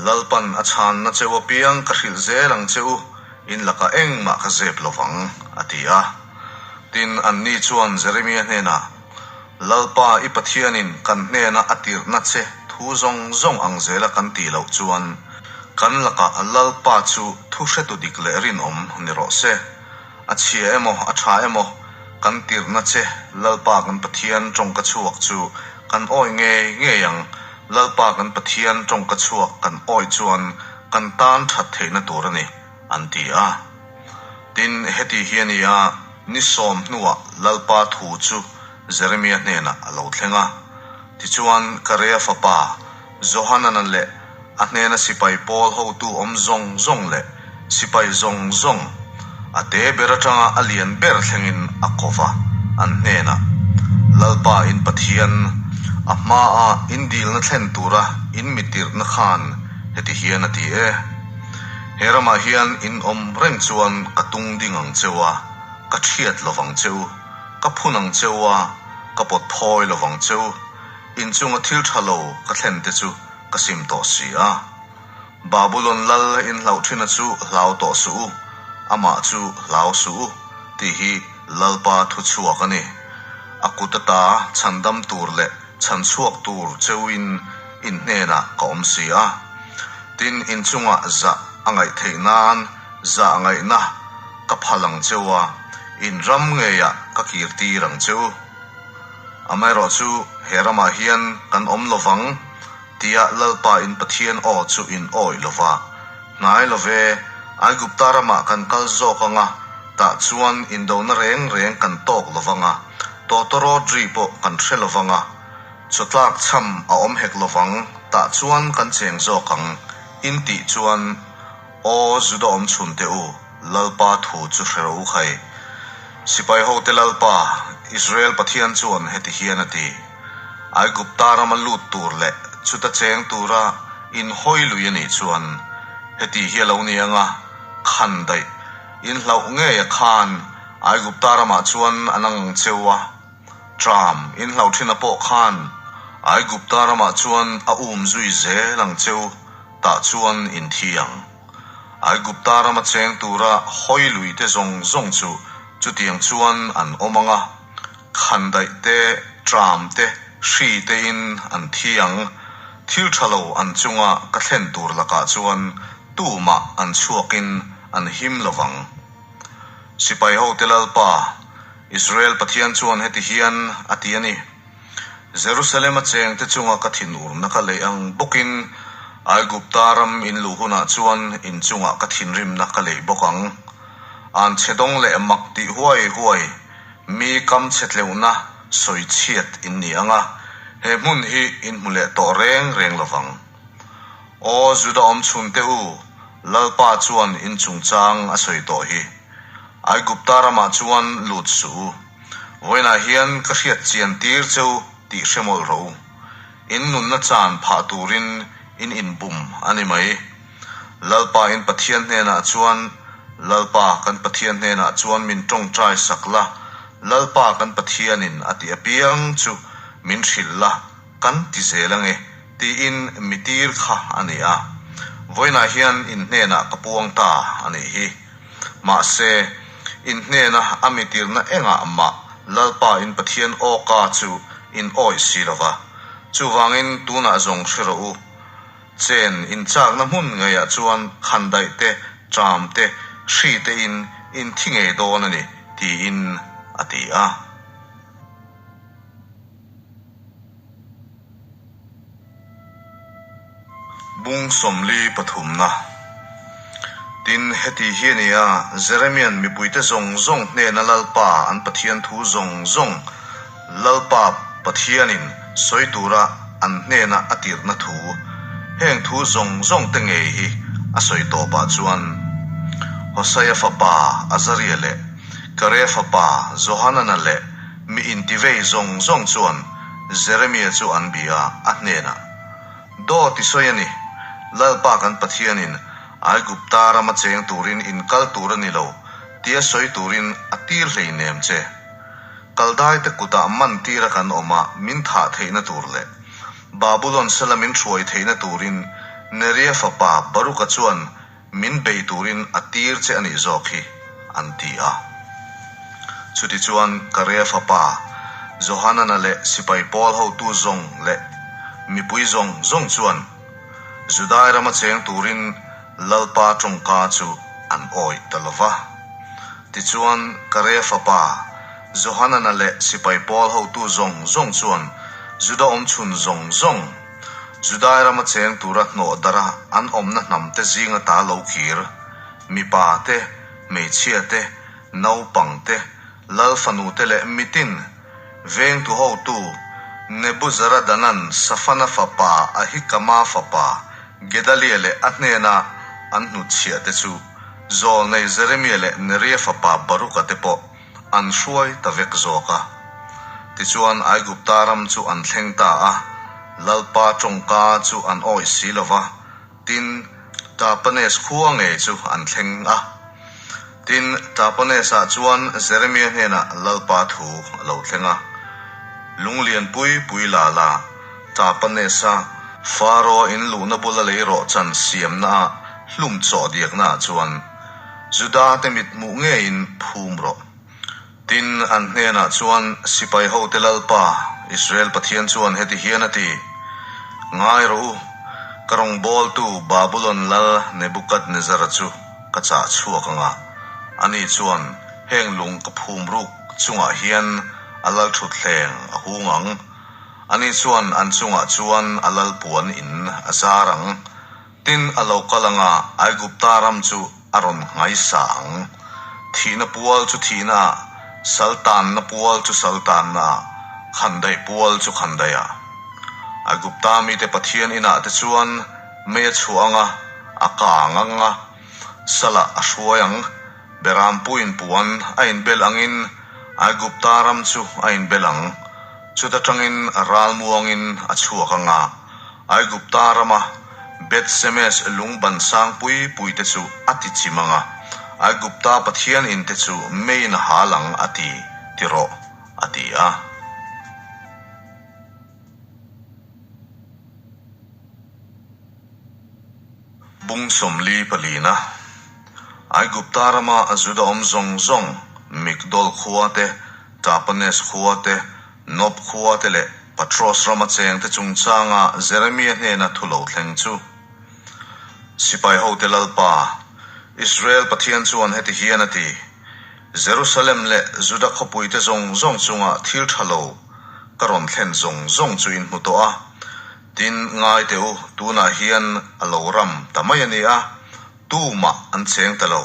Lalpan a chhanna cheu apiang ka hrilh zel ang che u, In lakah engmah ka zep lo vang, a ti a. Tin, anni chuan Jeremia hnenah, Lalpa, i Pathianin kan hnena a tirhna che thu zawng zawng ang zela kan tih loh chuan, kan lakah Lalpa chu thu hretu dik leh rinawm ni rawh se. A chhia emaw, a tha emaw, kan tirhna che Lalpa kan Pathian tawngka chhuak chu kan awi ngei ngei ang. Lalpa kan Pathian tawngka chhuak kan awi chuan kan tan that theihna tur a ni, an ti a. Tin, heti hi a ni a, ni sawm hnuah Lalpa thu chu Jeremia hnenah a lo thleng a. Tichuan, Karea fapa Johanana leh a hnena sipai pawl hotu awm zawng zawng leh sipai zawng zawng, a te ber atanga a lian ber thlengin a ko va, an hnenah, Lalpa in Pathian, a hmaa in dilna thlen tura in mitirhna khan Heti hian a ti e, He ramah hian in awm reng chuan ka tung ding ang cheu a, ka thiat lovang cheu, ka phun ang cheu a, ka pawt phawi lovang cheu, in chunga thil tha lo ka thlen te chu ka sim tawh si a. Babulon lal in hlauh thina chu hlau tawh suh u, amah chu hlau suh u, tih hi Lalpa thuchhuak a ni. A kut ata chhandam tur leh Chhan chhuak tur cheuin in hnenah ka awm si a. Tin, in chungah zah a ngaih theih nan zah ngaihna ka phal ang cheu a, in ram ngeiah ka kir tir ang cheu. Amaherawh chu he ramah hian kan awm lo vang tia Lalpa in Pathian aw chu in awih lo va. Hnai lo ve, Aigupta ramah kan kal zawk ang a, tah chuan indona reng reng kan tawk lo vang a, tawtawrawt ri pawh kan hre lo vang a, chawtlak chham a awm hek lo vang, tah chuan kan cheng zawk ang, in tih chuan, Aw Juda awm chhun teh u, Lalpa thu chu hre rawh u khai. Sipai hote Lalpa, Israel Pathian chuan heti hian a ti, Aigupta rama lut tur leh chuta cheng tura inhawi lui a nih chuan heti hi a lo ni ang a, khan daih inhlauh ngei a khan Aigupta ramah chuan an ang cheu a, Tram inhlauh thin a pawh khan Aigupta ramah chuan a um zui zel ang cheu tah chuan inthi ang. Aigupta rama cheng tura hawi lui te zawng zawng chu chutiang chuan an awm ang a, khandaih te, tram te. hri tein an thi ang. Thil tha lo an chunga ka thlen tur lakah chuan tumah an chhuakin an him lo vang. Sipai hote Lalpa, Israel Pathian chuan heti hian a ti a ni, Jerusalem-a chengte chunga ka thinurna ka leih ang bawkin Aigupta ram in luh hunah chuan in chungah ka thinrimna ka leih bawk ang. An chhe dawng leh mak tih huai huai mi kam chhe tleuhna sawi chhiat in ni ang a, he hmun hi in hmu leh tawh reng reng lo vang. Aw Juda awm chhunte u, Lalpa chuan in chungchang a sawi tawh hi. Aigupta ramah chuan lut suh u. Vawiinah hian ka hriat chian tir cheu tih hre mawlh rawh u. In nunna chan phah turin in inbum a ni mai. Lalpa in Pathian hnenah chuan, Lalpa kan Pathian hnenah chuan min tawngtai sak la, Lalpa kan Pathianin a ti apiang chu min hrilh la, kan ti zel ange, tiin mi tir kha a ni a. Vawiinah hian in hnenah ka puang ta a nih hi. Mahse, in hnena a mi tirna engah mah Lalpa in Pathian awka chu in awih si lo va. Chuvangin tunah zawng hre rawh u. Chen in chakna hmun ngeiah chuan khandaih te, ṭam te, hri te in in thi ngei dawn a ni, tiin a ti a. Bung 43na. Tin, heti hi a ni a, Jeremia'n mipuite zawng zawng hnena Lalpa an Pathian thu zawng zawng Lalpa Pathianin sawi tura an hnena a tirhna thu, heng thu zawng zawng te ngei hi a sawi tawpah chuan Hosaia fapa Azaria leh Karea fapa Johanana leh Mi intivei zawng zawng chuan Jeremia chu an bia a, a hnenah, Dawt i sawi a ni, Lalpa kan Pathianin Aigupta rama cheng turin in kal tur a ni lo, tia sawi turin a tir hleinem che. Kaldaite kutah man tira kan awm a, min thah theihna tur leh Babulon sala min hruai theihna turin Neria fapa Baruka chuan Min bei turin a tir che a nih zawk hi, an ti a. Chutichuan Karea fapa Johanana leh sipai pawl hotu zawng leh mipui zawng zawng chuan Judai rama cheng turin Lalpa tawngka chu an awih ta lo va. Tichuan Karea fapa Johanana leh sipai pawl hotu zawng zawng chuan Juda awmchhun zawng zawng, Judai rama cheng tura hnawh darh a an awmna hnam te zing ata lo kir, mipa te, hmeichhia te, naupang te, lal fanu te leh mitin, vengtu hotu, Nebuzaradana'n Safana fapa Ahikama fapa Gedalia leh a hnena an hnutchhiah te chu Zawlnei Jeremia leh Neria fapa Baruka te pawh an hruai ta vek zawk a. Tichuan Aigupta ram chu an thleng ta a, Lalpa tawngka chu an awih si lo va, tin, Tapanes khua ngei chu an thleng a. Tin, Tapanes-ah chuan Jeremia hnenah Lalpa thu a lo thleng a, Lunglian pui pui la la, Tapanes-a Faro in luhna bula lei rawhchan siamnaah hlum chawh diaknaah chuan, Juda-te mit hmuh ngeiin phum rawh. Tin, an hnenah chuan, Sipai hote Lalpa, Israel Pathian chuan heti hian a ti, Ngai rawh u, ka rawngbawltu Babulon lal Nebukadnezara chu ka chah chhuak ang a, ani chuan heng lung ka phum ruk chungah hian a lal thutthleng a hung ang. Ani chuan an chungah chuan a lal puan in a zar ang. Tin, a lo kal ang a, Aigupta ram chu a rawn nghaisa ang. Thihna pual chu thihnaah, sal tanna pual chu sal tannaah, khandaih pual chu khandaiah. Aigupta mite Pathian inah te chuan mei a chhuah ang a, a kang ang a, salah a hruai ang. Berampuiin puan a inbel angin Aigupta ram chu a inbel ang. Chuta tangin ralmuangin a chhuak ang a, Aigupta rama Beth-semes lung ban sang pui pui te chu a ti chim ang a, Aigupta pathian in te chu meiin a hal ang a ti, ti rawh, a ti a. Bung 44na, Aigupta rama Juda awm zawng zawng, Migdol khua te, Tapanes khua te, Nob khua te leh. Patros rama chengte chungchanga Jeremia hnena thu lo thleng chu, Sipai hote Lalpa, Israel Pathian chuan heti hian a ti, Jerusalem leh Juda khawpuite zawng zawng chunga thil tha lo ka rawn thlen zawng zawng chu in hmu tawh a, tin, ngai teh u, tunah hian a lo ram ta mai a ni a, tumah an cheng ta lo.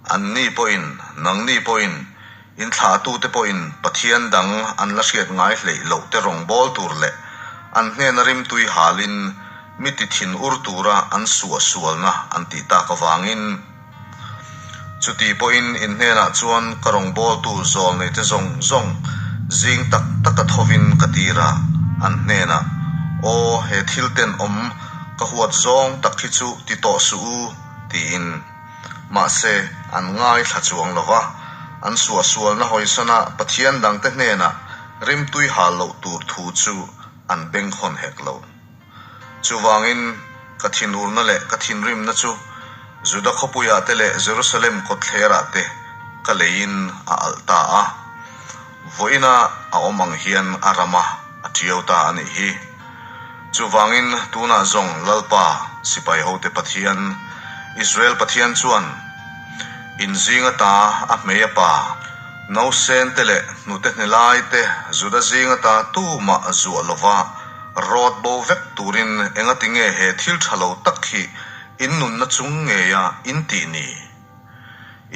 Anni pawhin, nangni pawhin, in thlahtute pawhin Pathian dang an la hriat ngai hleih loh te rawngbâwl tur leh an hnena rimtui halin mi ti thin ur tura an suahsualna an tih tak avangin. Chuti pawhin in hnenah chuan ka rawngbâwltu zawlneite zawng zawng zing tak taka thovin ka tir a, an hnenah, Aw, he thil tenawm ka huat zawng tak hi chu ti tawh suh u, tiin. Mahse, an ngaithla chuang lo va, an suahsualna hawisana Pathian dangte hnenah rimtui hal loh tur thu chu an bengkhawn hek lo. Chuvangin, ka thinurna leh ka thinrimna chu Juda khawpuiah te leh Jerusalem kawtthlerah te ka leiin a alh ta a. Vawiina a awm ang hian a rama a tiau ta a nih hi. Chuvangin tunah zawng Lalpa, sipai hote Pathian, Israel Pathian chuan, In zing ata a hmei a pa, nausen te leh hnute hne lai te Juda zing ata tumah zuah lova rawt bo vek turin engati nge he thil tha lo tak hi in nunna chung ngeia in tih ni?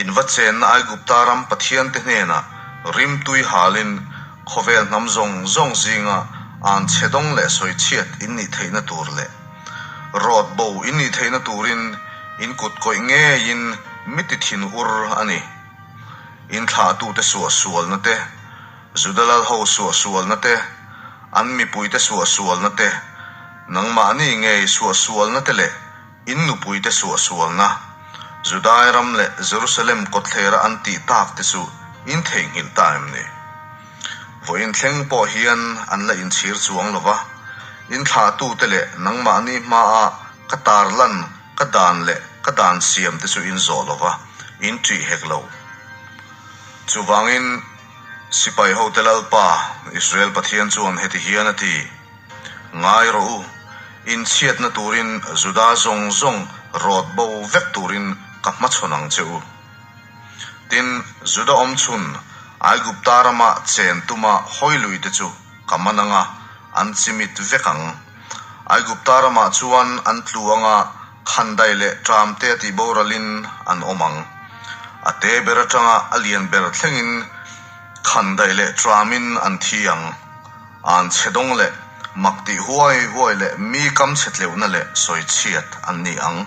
In va chenna Aigupta ram pathiante hnenah rimtui halin khawvel hnam zawng zawng zinga an chhe dawng leh sawi chhiat in nih theihna tur leh rawt bo in nih theihna turin in kut kawih ngeiin mi ti thin ur a ni. In thlahtute suahsualna te, Juda lalho suahsualna te, an mipuite suahsualna te, nangmahni ngei suahsualna te leh In nupuite suahsualna, Judai ram leh Jerusalem kawtthlera an tih tak te chu in theihnghilh ta em ni? Vawiin thleng pawh hian an la inchhir chuang lo va, in thlahtute leh nangmahni hmaa ka tarlan ka dan leh ka dan siam te chu in zawh lo va, in ṭih hek lo. Chuvangin, Sipai hote Lalpa, Israel Pathian chuan heti hian a ti. Ngai rawh u, inchhiatna turin Juda zawng zawng rawt bo vek turin ka hmachhawn ang che u. Tin, Juda awm chhun Aigupta rama chen tuma hawi te chu ka man ang a, an chimit vek ang. Aigupta ramah chuan an tlu ang a, khandai leh ṭam te tih boralin an awm ang. A te ber aṭanga a lian ber thlengin khandai leh ṭamin an thi ang. An chhe dawng leh mak tih huai huai leh mi kam chhe tleuhna leh sawi chhiat an ni ang.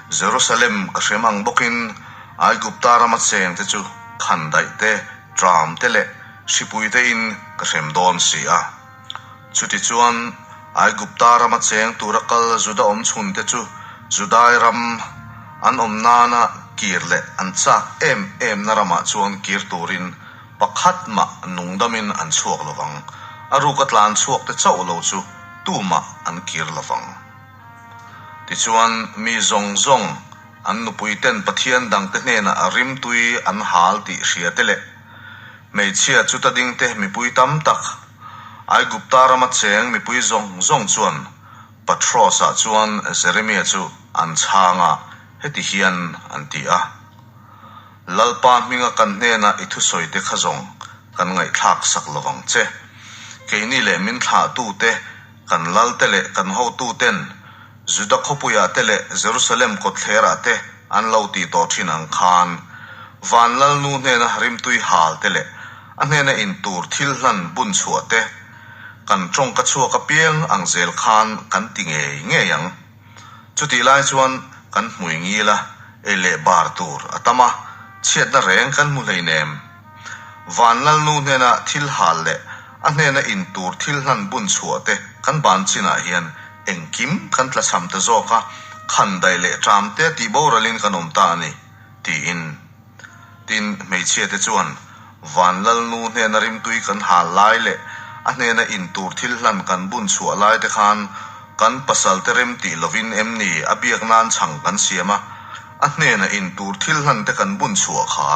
Jerusalem ka hrem ang bawkin Aigupta rama chengte chu khandaih te, ṭam te leh hripui tein ka hrem dawn si a. Chutichuan, Aigupta rama cheng tura kal Juda awm chhunte chu Judai ram an awm nana kir leh an chak em emna ramah chuan kir turin Pakhat mah nungdamin an chhuak lo vang, a ruka tlan chhuak te chauh lo chu tumah an kir lo vang. Tichuan, mi zawng zawng, an nupuiten Pathian dangte hnenah a rimtui an hal tih hria te leh hmeichhia chuta dingte mipui tam tak, Aigupta rama cheng mipui zawng zawng chuan Patrosah chuan Jeremia chu an chhang a, heti hian an ti a. Lalpa hminga kan hnena i thusawite kha zawng kan ngaihthlak sak lo vang che. Keini leh min thlahtute, kan lalte leh kan hotuten Juda khawpuiah te leh Jerusalem kawtthlerah te an lo tih tawh thin ang khan, van Lalnu hnena rimtui hal te leh a hnena in tur thil hlan bun chhuah te, kan tawngka chhuak apiang ang zel khan kan ti ngei ngei ang. Chutih lai chuan kan hmui ngil a, ei leh bar tur a tam a, chhiatna reng kan hmu hleinem. Van Lalnu hnena thil hal leh a hnena in tur thil hlan bun chhuah te kan ban chinah hian engkim kan tlachham ta zawk a, khandaih leh ṭam te tih boralin kan awm ta a ni, tiin. Tin, hmeichhia te chuan Van Lalnu hnena rimtui kan hal lai leh a hnena in tur thil hlan kan bun chhuah lai te khan kan pasal te rem tih lovin em ni a biak nan chhang kan siam a, a hnena in tur thil hlan te kan bun chhuah kha,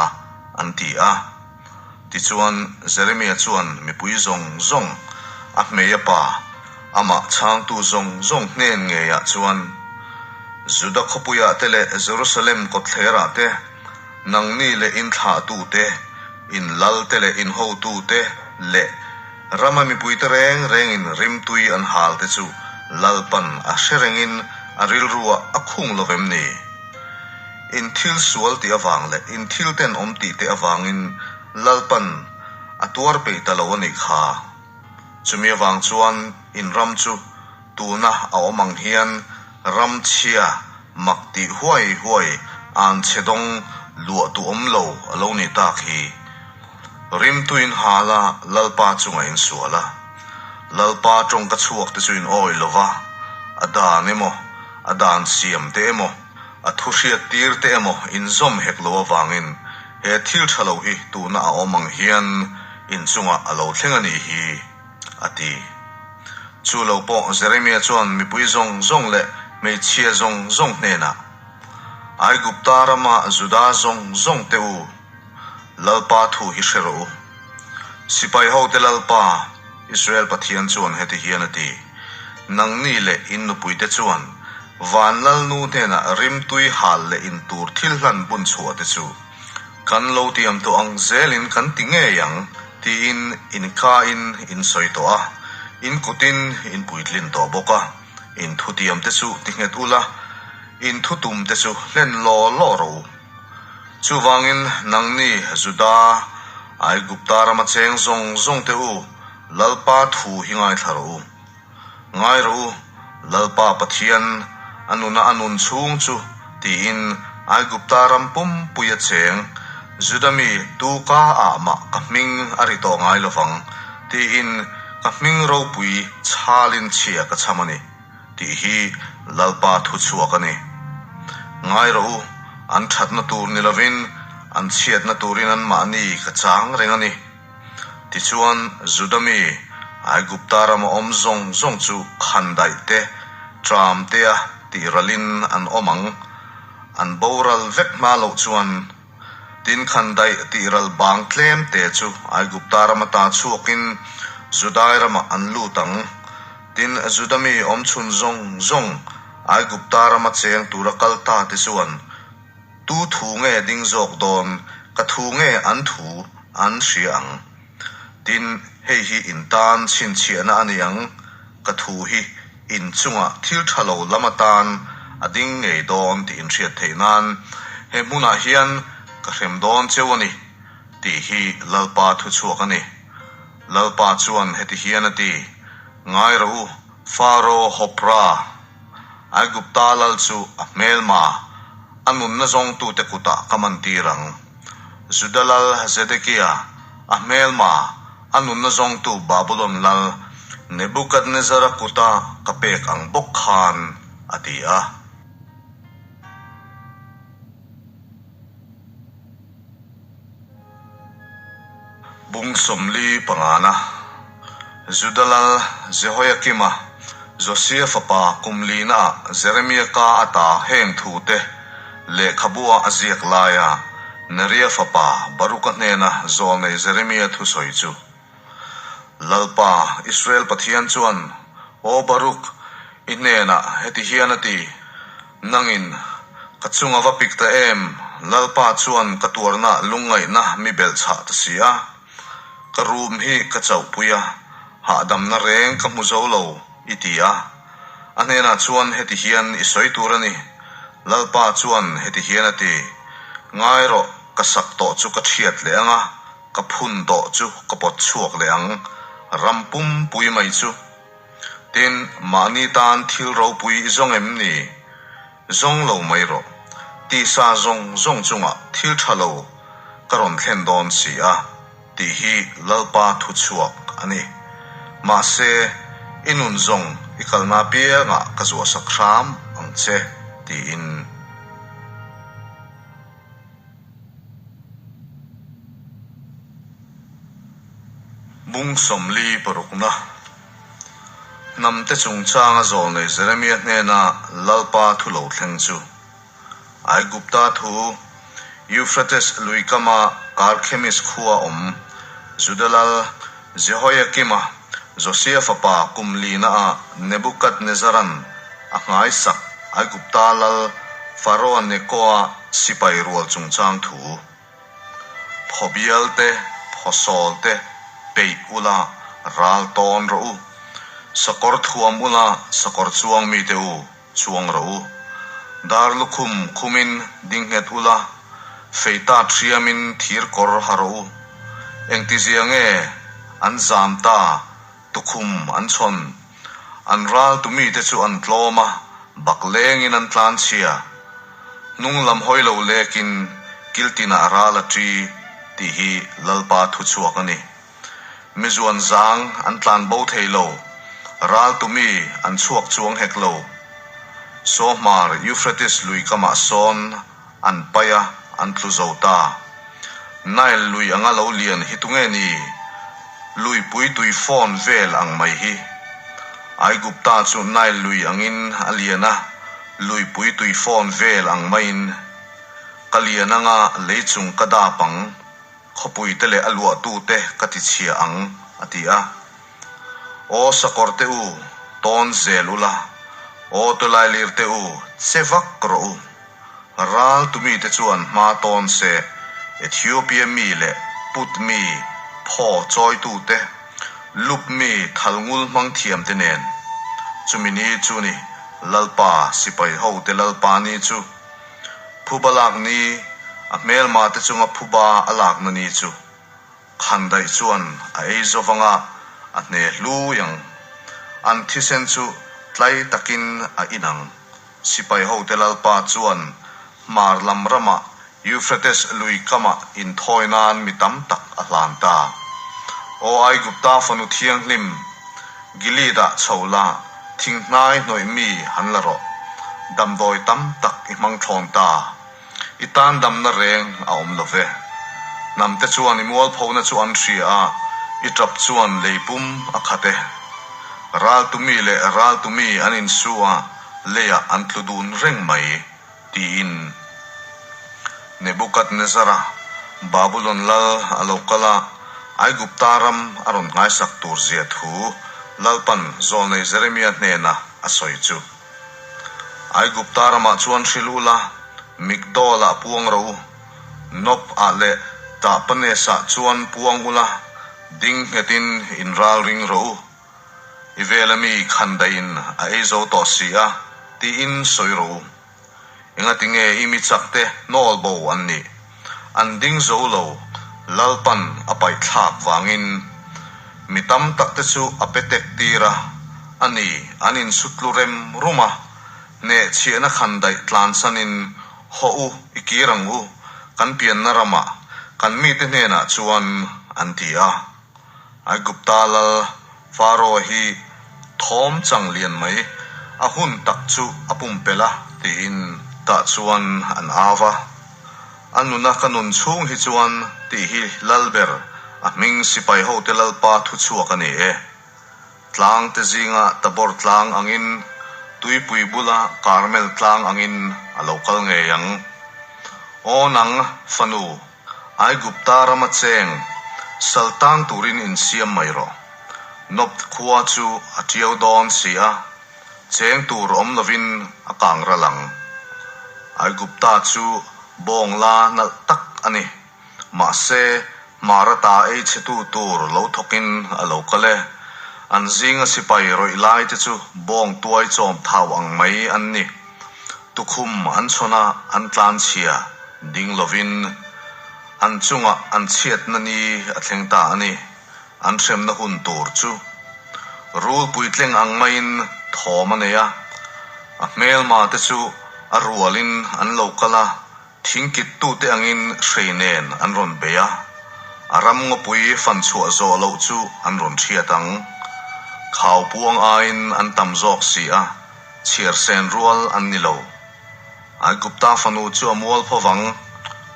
an ti a. Tichuan, Jeremia chuan mipui zawng zawng, A hmei a pa, amah chhangtu zawng zawng hnen ngeiah chuan, Juda khawpuiah te leh Jerusalem kawtthlerah te, nangni leh in thlahtute, in lalte leh in hotute leh rama mipuite reng rengin rimtui an hal te chu Lalpan a hre rengin a rilruah a khung lo vem ni? In thil sual tih avang leh in thil tenawm tih te avangin Lalpan a tuar peih ta lo a nih kha. Chumi avang chuan in ram chu tuna a awm ang hian ram chhia mak tih huai huai an chhe dawng luah tu awm lo a lo nih tak hi. Rimtuin hal a Lalpa chunga in sual a. Lalpa tawngka chhuak te chu in awi lo va, a dan emaw, a dan siam te emaw, A thu hriat tir te emaw inzawm hek lo avangin he thil tha lo hi tuna a awm ang hian inchungah a lo thleng a nih hi, a ti. Chu lo pawh Jeremia chuan mipui zawng zawng leh hmeichhia zawng zawng hnenah, Aigupta rama Juda zawng zawng te u, Lalpa thu hi hre rawh u. Sipai hote Lalpa, Israel Pathian chuan heti hian a ti, Nangni leh in nupuite chuan van Lalnu hnenah rimtui hal leh in tur thil hlan bun chhuah te chu kan lo tiam tawh ang zelin kan ti ngei ang tiin in kain in sawi tawh a, in kutin in puitlin tawh bawk a, in thutiam te chu ti nghet ula, in thutum te chu hlen law law rawh u. Chuvangin nangni Juda, Aigupta rama cheng zawng zawng te u, Lalpa thu hi ngaithla rawh u. Ngai rawh u, Lalpa Pathian, a nuna a nun chhung chu, tiin Aigupta ram pumpui a cheng, Juda mi tu ka ah mah ka hming a ri tawh ngai lovang, tiin ka hming ropui chhalin chhia ka chham a ni. Tih hi Lalpa thu chhuak a ni. Ngai rawh u, an thatna tur ni lovin an chhiatna turin anmahni ka chang reng a ni. Tichuan, Juda mi, Aigupta rama awm zawng zawng chu khandaih te, tram tea tih ralin an awm ang. An boral vek hma loh chuan, Tin khandaih tih ral bang tlem te chu Aigupta rama ta chhuakin Judai ramah an lut ang. Tin, Juda mi awmchhun zawng zawng Aigupta rama cheng tura kal ta te chuan, Tu thu nge ding zawk dawn, ka thu nge an thu an hria ang. Tin, hei hi in tan chhinchhiahna a ni ang, ka thu hi in chungah thil tha lo lam atan a ding ngei dawn tih in hriat theih nan he hmunah hian ka hrem dawn cheu a ni, tih hi Lalpa thu chhuak a ni. Lalpa chuan heti hian a ti, Ngai rawh u, Faro Hopra, Aigupta lal chu a hmelma, a nunna zawngtute kutah ka mantir ang. Juda lal Zedekia, a hmelma, a nunna zawngtu Babulon lal Nebukadnezara kuta ka pek ang bawk khan, a ti a. Bung 45na, Juda lal Jehoiakima, Josia fapa kum linaah Jeremia ka ata heng thute lehkhabua a ziak laia Neria fapa Baruka hnena zawlnei Jeremia thusawi chu. Lalpa, Israel Pathian chuan, Aw Baruk, i hnenah heti hian a ti, Nangin, ka chung a va pik ta em? Lalpa chuan ka tuarna lungngaihna mi belh chhah ta si a. Ka rum hi ka chauhpui a, hahdamna reng ka hmu zo lo, i ti a. A hnenah chuan heti hian i sawi tur a ni. Lalpa chuan heti hian a ti, Ngai rawh, ka sak tawh chu ka thiat leh ang a, ka phun tawh chu ka pawt chhuak leh ang, ram pumpui mai chu. Tin, mahni tan thil ropui i zawng em ni? Zawng lo mai rawh. Tisa zawng zawng chungah thil tha lo ka rawn thlen dawn si a, tih hi Lalpa thu chhuak a ni. Mahse, i nun zawng i kalna apiangah ka zuahsak hram ang che, tiin. Bung 46na Hnamte chungchanga zawlnei Jeremia hnena Lalpa thu lo thleng chu, Aigupta thu, Euphrates lui kama Karkhemis khua awm Juda lal Jehoiakima. Josia fapa kum linaah Nebukadnezaran a nghaisak Aigupta lal Faroa Nekoa sipai rual chungchang thu. Phaw bial te, phaw sawl te peih ula ral tawn rawh u. Sakawr thuam ula sakawr chuang mite u chuang rawh u. Dar lukhum khumin ding nghet ula, fei tat hriamin thir kawr ha rawh u. Engtizia nge an zam ta, tukhum an chhawn. An ral tu mite chu an tlawm a, bak lengin an tlanchhia. Hnung lam hawi lo lekin kil tinah ral a ṭi tih hi Lalpa thuchhuak a ni. Mi zuan zang an tlan bo thei lo, ral tu mi an chhuak chuang hek lo. Sawhmar Euphrates lui kamah sawn an paih a, an tlu zo ta. Nile lui anga lo lian hi tunge ni? Luipui tui fawn vel ang mai hi. Aigupta chu Nile lui angin a lian a, luipui tui fawn vel ang maiin. Ka lian anga lei chung ka dap ang. Khawpuite leh a luahtute ka ti chhia ang, a ti a. Aw sakawrte u, tawn zel ula, aw tawlailirte u, che vak rawh u. Ral tumite chuan hma tawn se, Ethiopia mi leh Put mi phaw chawitute, Lup mi thalngul hmang thiamte nen. Chumi ni chu ni Lalpa sipai hote Lalpa ni chu. Phuba lak ni, a hmelma te chunga phuba a lakna ni chu Khandaih chuan a ei zo vanga a hne hlui ang. An thisen chu tlai takin a inang. Sipai hote Lalpa chuan hmar lam ramah Euphrates lui kamah inthawi nan mi tam tak a hlan ta. Aw Aigupta fanu thianghlim, Gilead-ah chho la, thinghnai hnawih mi han la rawh. Damdawi tam tak i hmang thlawn ta. I tan damna reng a awm lo ve. Hnamte chuan i mualphona chu an hria a, i tap chuan lei pum a khat e. Raltu mi leh raltu mi an insu a, leiah an tlu dun reng mai. Tiin Nebukadnezara, Babulon lal a lo kal a, Aigupta ram a rawn nghaisak tur zia thu Lalpan zawlnei Jeremia hnena a sawi chu. Aigupta ramah chuan hrilh ula, Migdol-ah puang rawh u, Nob-ah leh Tahpanes-ah chuan puang ula, ding nghetin inralring rawh u. I vela mi khandaihin a ei zo tawh si a, tiin sawi rawh u. Engati nge i mi chakte hnawl bo an nih? An ding zo lo, Lalpan a paih thlak vangin. Mi tam takte chu a pe tek tir a, a ni, an insutlu rem rum a, hnehchhiahna khandaih tlansanin, Hawh u, i kir ang u, kan pianna ramah, kan mite hnenah chuan, an ti a. Aigupta lal Faro hi thawm chang lian mai, a hun tak chu a pumpelh a tiin tah chuan an au va. A nuna ka nun chhung hi chuan tih hi lal ber a hming sipai hote lalpa thuchhuak a ni e. Tlang te zinga Tabor tlang angin, tuipui bula Karmel tlang angin a lo kal ngei ang. Aw nang, fanu, Aigupta rama cheng sal tang turin insiam mai rawh. Nob khua chu a tiau dawn si a, cheng tur awm lovin a kang ral ang. Aigupta chu bawng la nalh tak a ni. Mahse, hmar ata ei chhetu tur lo thawkin a lo kal e. An zinga sipai rawih lai te chu bawng tuai chawm thau ang mai an ni. Tukhum an chhawn a, an tlanchhia ding lovin an chungah an chhiatna ni a thleng ta a ni. An hremna hun tur chu rul puitleng ang maiin thawm a nei a, a hmelma te chu a rualin an lo kal a, Thingkittute angin hrei nen an rawn bei a, a ram ngawpui fan chhuah zawh loh chu an rawn hriat ang. Khau puang aiin an tam zawk si a, chhiar sen rual an ni lo. Aigupta fanu chu a mual pho vang,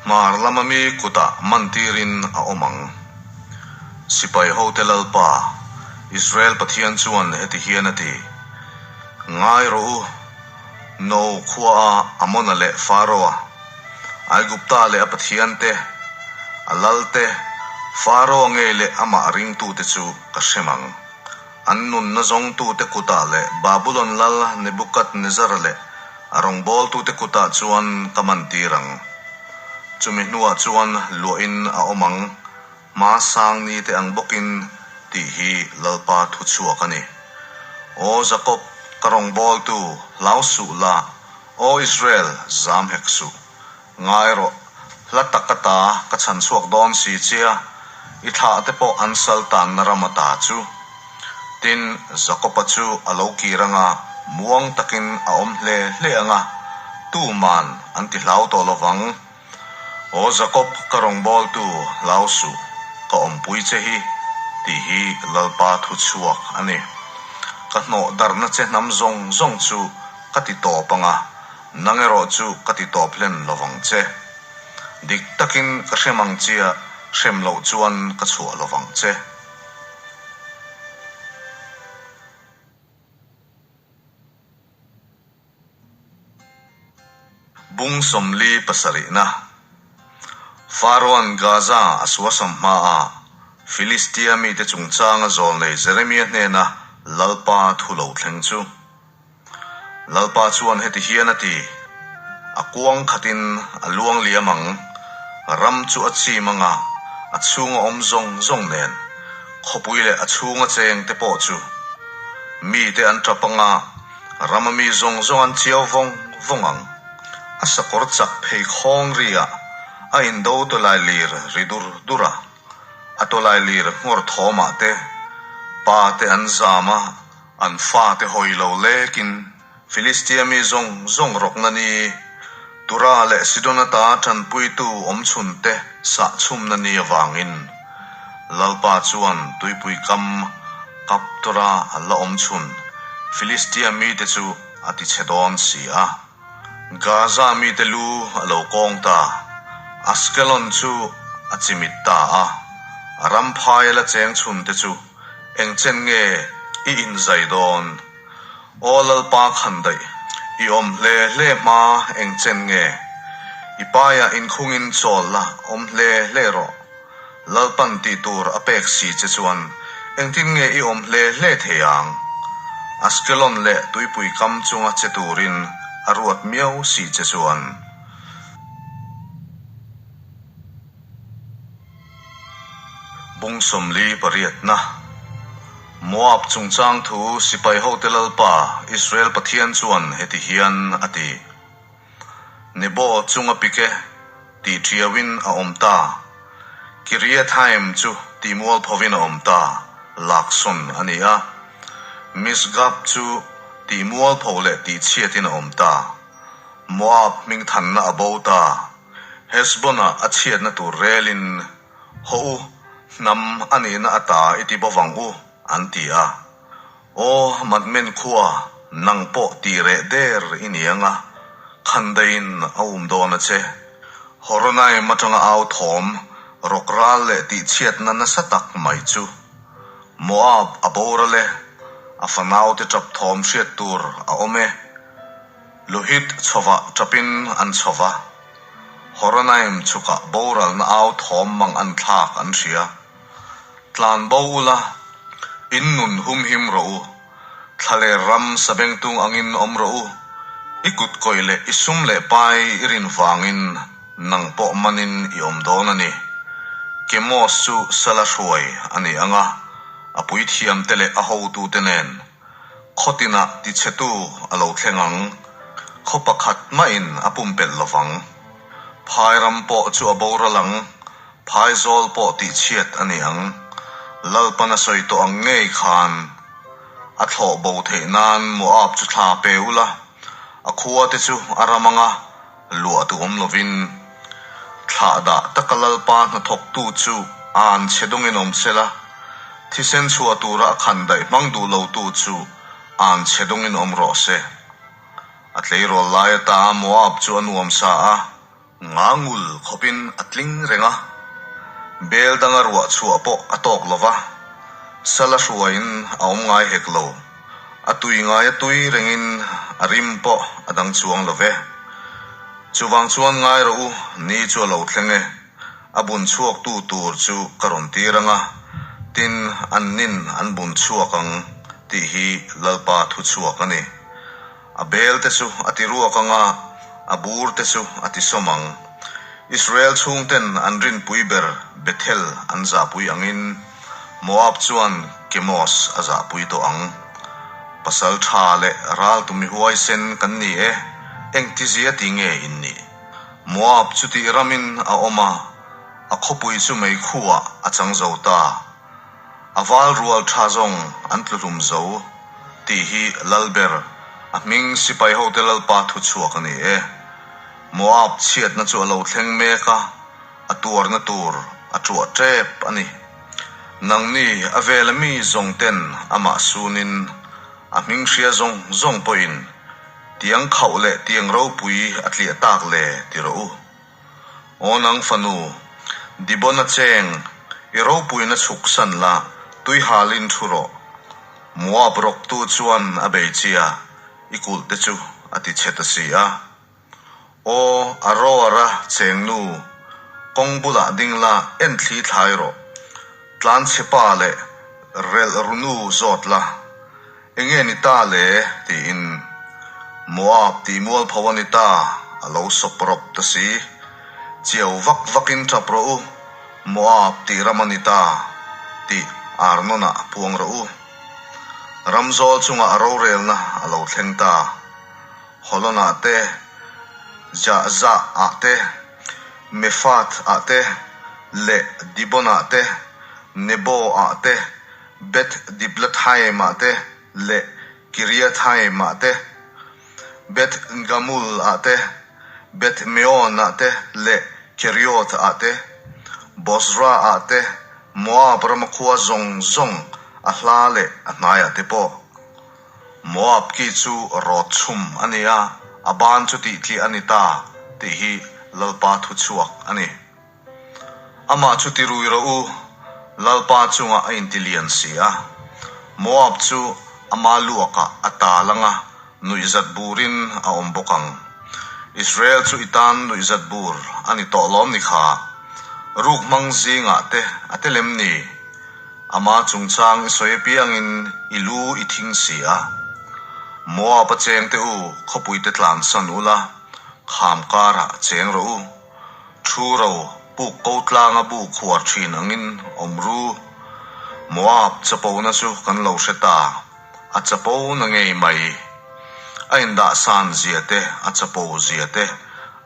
hmar lama mi kutah mantirin a awm ang. Sipai hote Lalpa, Israel Pathian chuan heti hian a ti, Ngai rawh u, No khua a Amona leh Faroa, Aigupta leh a pathiante, a lalte, Faroa ngei leh amah ringtute chu ka hrem ang. An nunna zawngtute kutah leh Babulon lal Nebukadnezzara leh a rawngbawltute kutah chuan ka mantir ang. Chumi hnuah chuan luahin a awm ang, hma sang nite ang bawkin, tih hi Lalpa thuchhuak a ni. Aw Jakob, ka rawngbawltu, hlau suh la, aw Israel, zam hek suh. Ngai rawh, hla tak ata ka chhan chhuak dawn si chia, i thlah te pawh an sal tanna ram ata chu. Tin, Jakoba chu a lo kir anga muang takin a awm hle hle anga, tuman an ti hlau tawh lo vang. Aw Jakob, ka rawngbawltu, hlau suh, ka awmpui che hi, tih hi Lalpa thu chhuak a ni. Ka hnawh darhna che hnam zawng zawng chu ka ti tawp anga, Nang erawh chu ka ti tawp hlen lo vang che. Dik takin ka hrem ang chia hrem loh chuan ka chhuah lo vang che. Bung 47 na. Faroan Gaza a suasam hmaah Filistia mite chungchanga zawlnei Jeremia hnena Lalpa thu lo thleng chu. Lalpa chuan heti hian a ti, A kuang khatin a luang liam ang, ram chu a chim ang a, a chhunga awm zawng zawng nen, khawpui leh a chhunga cheng te pawh chu. Mite an tap ang a, rama mi zawng zawng an chiau vawng vawng ang. A sakawr chak phei khawng ri ah a indo tawlai lir ri dur dur a, a tawlai lir nghawr thawm ah te pa te an zam a, An fate hawi lo lekin Filistia mi zawng zawng rawkna ni, Tura leh Sidon ata tanpuitu awmchhunte sah chhumna ni avangin Lalpa chuan tuipui kam Kaptora a la awmchhun Filistia mite chu a tichhe dawn si a. Gaza mite lu a lo kawng ta, Askelon chu a chimit ta a, a ram phai a la cheng chhunte chu Eng chen nge i inzai dawn? Aw Lalpa khan daih, i awm hle hle hma eng chen nge? I paiah inkhungin chawl la awm hle hle rawh. Lalpan tih tur a pek si che chuan engtin nge i awm hle hle thei ang? Askelon leh tuipui kam chunga che turin a ruat miau si che chuan. Bung 48na Moab chungchang thu sipai hote Lalpa, Israel Pathian chuan heti hian a ti, Nebo chunga pike tih ṭiauin a awm ta, Kiriathaim chu tih mualphovin a awm ta, laksawn a ni a, Misgab chu tih mualpho leh tih chhiatin a awm ta, Moab hmingthanna a bo ta. Heshbon-ah a chhiatna tur relin, Haw u, hnam a nihna ata i ti bo vang u, an ti a. Aw, Madmen khua, nang pawh ti reh der i ni ang a, khandaiin a um dawn a che. Horonaim atanga au thawm, rawk ral leh tihchhiatna nasa tak mai chu. Moab a boral e, a fanaute tap thawm hriat tur a awm e. Luhit chhovah tapin an chho va, Horonaim chhukah boralna au thawm mang an thlak an hria. Tlan bo ula, in nun humhim rawh u, thlaler ram sabengtung angin awm rawh u, i kut kawih leh i sum leh pai i rin vangin nang pawh manin i awm dawn a ni. Kemos chu sala hruai a ni ang a, a puithiamte leh a hotute nen Khaw tinah tichhetu a lo thleng ang, khaw pakhat mahin a pumpelh lo vang. Phai ram pawh chu a boral ang, phai zawl pawh tihchhiat a ni ang. Lalpan a sawi tawh ang ngei khan a thlawh bo theih nan Moab chu thla pe ula, a khua te chu a ram anga luah duh awm lovin thlah dah taka Lalpa hnathawktu chu a an chhe dawngin awm se la, thisen chhuah tura a khan daih hmang duh lotu chu a an chhe dawngin awm rawh se. A tleirawl lai ata Moab chu a nuam sa a, ngangul khawpin a tling reng a, bel danga ruah chhuah pawh a tawk lo va, sala hruaiin a awm ngai hek lo. A tui ngai a tui rengin a rim pawh a dang chuang lo ve. Chuvang chuan ngai rawh u, ni chu a lo thleng e. A bun chhuaktu tur chu ka rawn tir ang a, tin, an nin an bun chhuak ang. Tih hi Lalpa thuchhuak a ni. A bel te chu a ti ruak ang a, a bur te chu a ti sawm ang. Israel chhungten an rinpui ber Bethel an zahpui angin Moab chuan Kemos a zahpui tawh ang. Pasal tha leh raltu mi huaisen kan ni e, engtizia ti nge in nih? Moab chu tih ramin a awm a, a khawpui chu meikhuah a chang zo ta. A val rual tha zawng an tlu hlum zo tih hi Lalber, a hming sipai hote Lalpa thu chhuak a ni e. Moab chhiatna chu a lo thleng mek a, a tuarna tur a ṭuah ṭep a ni. Nangni a vela mi zawng ten amah sunin a hming hria zawng zawng pawhin tiang khauh leh tiang ropui a tliah tak le ti rawh u. Aw nang fanu, Dibona cheng, i ropuina chhuk san la, tui halin thu rawh. Moab rawktu chuan a bei chia, i kulh te chu a ti chhe ta si a. Aw Aroara cheng nu, kawng bulah ding la en thli thlai rawh. Tlanchhe pa leh relh runu zawt la. Enge ni ta le? tiin Moab tih mualpho a ni ta, a lo sawp rawp ta si. Chiau vak vakin tap rawh u, Moab tih ram a ni ta tih Arnon-ah puang rawh u. Ramzawl chungah a rorelna a lo thleng ta. Holon-ah te, Jahzah-ah te, Mefath-ah te leh Dibon-ah te, Nebo-ah te, Beth Diblathaim-ah te leh Kiriathaim-ah te, Beth Gamul-ah te, Beth Meon-ah te leh Kerioth-ah te, Bozrah-ah te, Moab rama khua zawng zawng a hla leh a hnaiah te pawh. Moab ki chu rawt chhum a ni a, a ban chu tihtliah a ni ta tih hi Lalpa thuchhuak a ni. Amah chu ti rui rawh u, Lalpa chungah a inti lian si a. Moab chu ama luakah a tal ang a, nuihzat burin a awm bawk ang. Israel chu i tan nuihzat bur a ni tawh lawm ni kha? Ruk hmang zingah te a tel em ni? Ama chungchang i sawi apiangin i lu i thing si a. Moab a chengte u, khawpuite tlansan ula, kham karah cheng rawh u. Thu ro puk ko tlanga bu khuar thin angin awm ru. Moab chapona chu kan lo hre ta, a chapo na ngei mai. A indahsan zia te, a chapo zia te,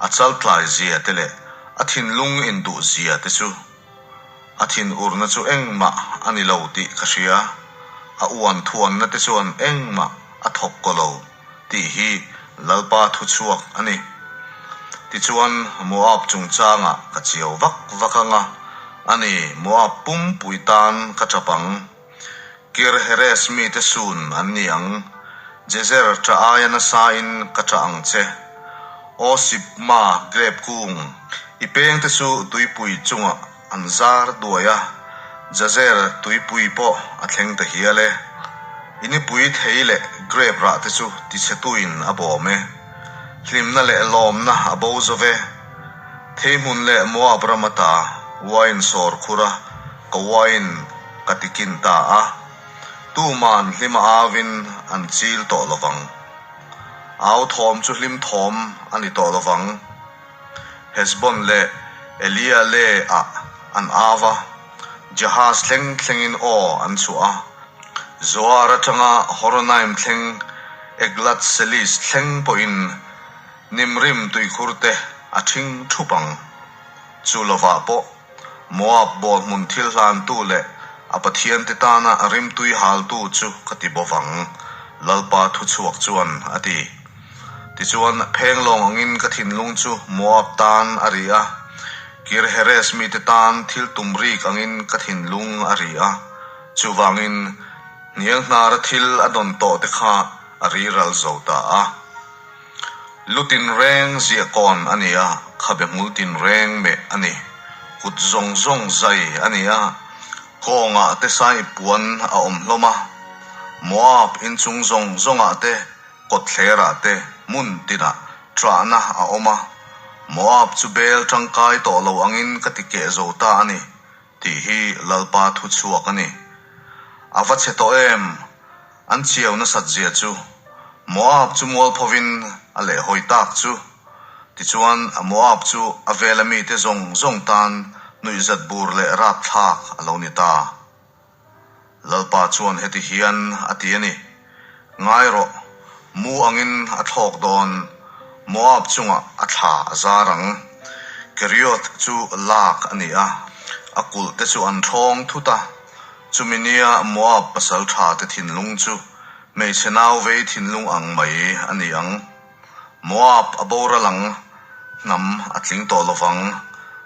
a chaltlai zia te leh a thinlung induh zia te chu. A thin urna chu engmah a ni lo tih ka hria, a uan thuanna te chuan engmah a thawk ko lo. Tih hi Lalpa thuchhuak a ni. Tichuan, Moab chungchangah ka chiau vak vak ang a, a ni, Moab pumpui tan ka tap ang. Kir Heres mite sun an ni ang, Jezer ṭah aia nasain ka ṭah ang che. Aw Sibma grep kung, i pengte chu tuipui chungah an zar duai a, Jazer tuipui pawh a thleng ta hial e. I nipui thei leh grape rah te chu tichhetuin a bawm e. Hlimna leh lawmna a bo zo ve. Thei hmun leh Moab ram ata wine sawr khur a, ka wine ka ti kin ta a. Tuman hlim a auin an chil tawh lovang. Au thawm chu hlim thawm a ni tawh lovang. Hesbon leh Eliale-ah an au a, Jahaz thleng thlengin aw an chhuah a. Zoar atanga Horonaim thleng, Eglat-selis thleng pawhin Nimrim tuikhur te a ṭhing ṭhup ang. Chu lovah pawh Moab bawlhmun thil hlantu leh a pathiante tana rimtui haltu chu ka ti bo vang, Lalpa thuchhuak chuan a ti. Tichuan, phenglawng angin ka thinlung chu Moab tan a ri a, Kir-heres mite tan thil tum rik angin ka thinlung a ri a, chuvangin hnianghnar thil a dawn tawh te kha a ri ral zo ta a. Lu tinreng ziah kawn a ni a, khabe hmul tinreng meh a ni. Kut zawng zawng zai a ni a, kawngah te sai puan a awm hlawm a. Moab inchung zawng zawngah te, kawtthlerah te, hmun tinah ṭahna a awm a. Moab chu bel ṭangkai tawh lo angin ka ti keh zo ta a ni, tih hi Lalpa thu chhuak a ni. A va chhe tawh em? An chiau nasat zia chu Moab chu mualphovin a lehhawi tak chu. Tichuan, Moab chu a vela mite zawng zawng tan nuihzat bur leh rapthlak a lo ni ta. Lalpa chuan heti hian a ti a ni, Ngai rawh, mu angin a thlawk dawn, Moab chungah a thla a zar ang. Kerioth chu lak a ni a, a kulh te chu an ṭhawng thut a. Chumi nia Moab pasal ṭha te thinlung chu hmeichhe nau vei thinlung ang mai a ni ang. Moab a boral ang, hnam a tling tawh lovang,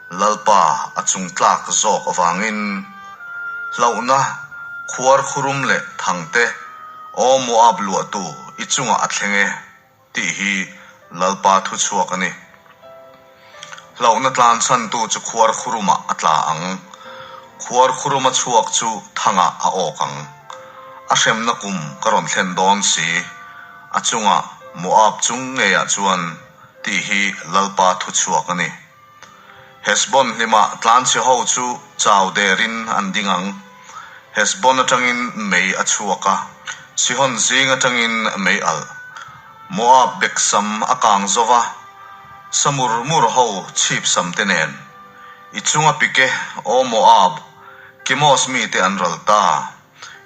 Lalpa a chung tlak zawk avangin. Hlauhna, khuar khurum leh thangte, Aw Moab luahtu, i chungah a thleng e, tih hi Lalpa thuchhuak a ni. Hlauhna tlanchhantu chu khuar khurumah a tla ang. Khuar khuruma chhuak chu thangah a awk ang. A hremna kum ka rawn thlen dawn si. A chungah Moab chung ngeiah chuan tih hi Lalpa thuchhuak a ni. Hesbon hlimah tlanchhe ho chu chau derin an ding ang. Hesbon atangin mei a chhuak a, Sihon zing atangin mei alh. Moab beksam a kang zo va, sa mur mur ho chhip sam te nen. I chunga pik e, aw Moab, Kemos mite an ral ta.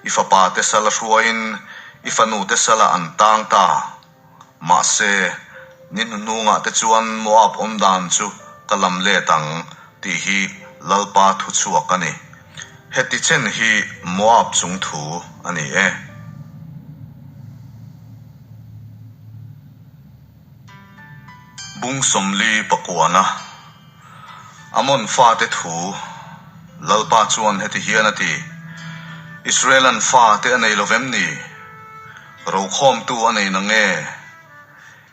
I fapa te sala hruaiin i fanu te salah an tang ta. Mahse, ni hnuhnungah te chuan Moab awm dan chu ka lam let ang tih hi Lalpa thuchhuak a ni. Heti chen hi Moab chung thu a ni e. Bung 49 Amon fate thu Lalpa chuan heti hian a ti, Israelan fate a nei lo vem ni? Rokhawmtu a nei na nge?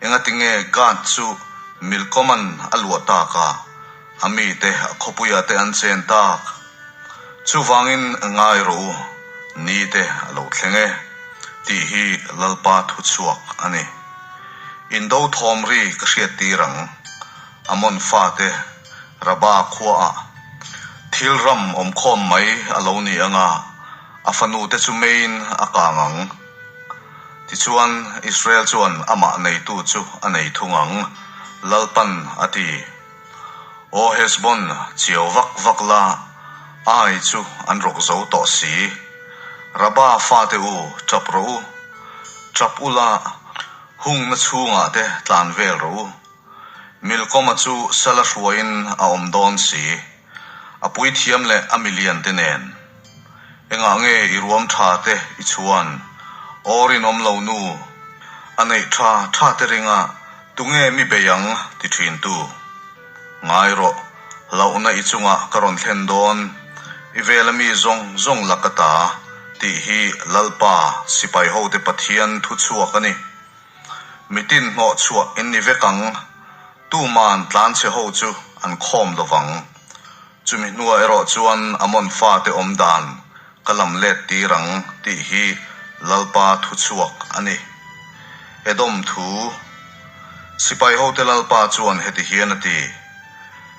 Engatinge Gad chu Milkoman a luah tak a, a mite a khawpuia te an chen tak? Chuvangin ngai rawh u, ni te a lo thleng e, tih hi Lalpa thuchhuak a ni. Indo thawm ri ka hriat tir ang, Amon fate Rabba khuaah thil ram awmkhawm mai a lo ni ang a, a fanute chu meiin a kang ang. Tichuan, Israel chuan amah neitu chu a nei thung ang, Lalpan a ti. Aw Hesbon, chiau vak vak la, Ai chu an rawk zo tawh si. Rabba fate u, tap rawh u. Tap ula, hungna chhungah te tlan vel rawh u. Milkawma chu sala hruaiin a awm dawn si. A puithiam leh a milian te nen. Engah nge i ruam tha te i chhuan? Aw rinawm lo nu, a neih tha tha te ringa tunge mi bei ang ti thin tu? Ngai rawh, hlauhna i chungah ka rawn thlen dawn, i vela mi zawng zawng la ka ta tih hi Lalpa sipai hote Pathian thu chhuak a ni. Mitin hnawh chhuah in ni vek ang, tuman tlanchhe ho chu an khawm lovang. Chumi hnuah erawh chuan Amon fate awm dan ka lam let tir ang tih hi Lalpa thuchhuak a ni. Edom thu Sipai hote Lalpa chuan heti hian a ti,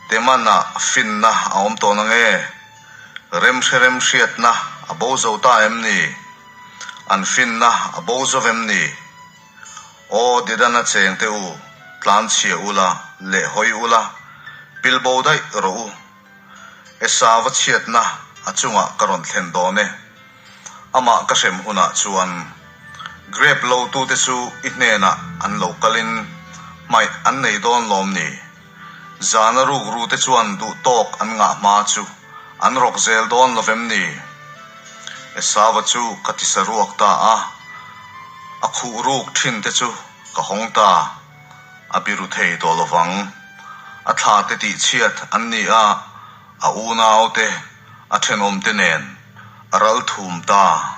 Temanah finna a awm tawh nange? Remhre remhriatna a bo zo ta em ni? An finna a bo zo vem ni? Aw Dedana cheng te u, tlan chhia ula, leh hawi ula, pil bo daih rawh u. Esava chhiatna a chungah ka rawn thlen dawn e. Amah ka hrem hunah chuan Grape lo tute chu i hnenah an lo kalin hmaih an nei dawn lawm ni? Zana rukru te chuan duh tawk an ngah hma chu an rawk zel dawn lo vem ni? Esava chu ka ti saruak ta a, a khuh ruk thin te chu ka hawng ta, a biru thei tawh lo vang. A thla te tih chhiat an ni a, a unau te, a thenawm te nen a ral thum ta.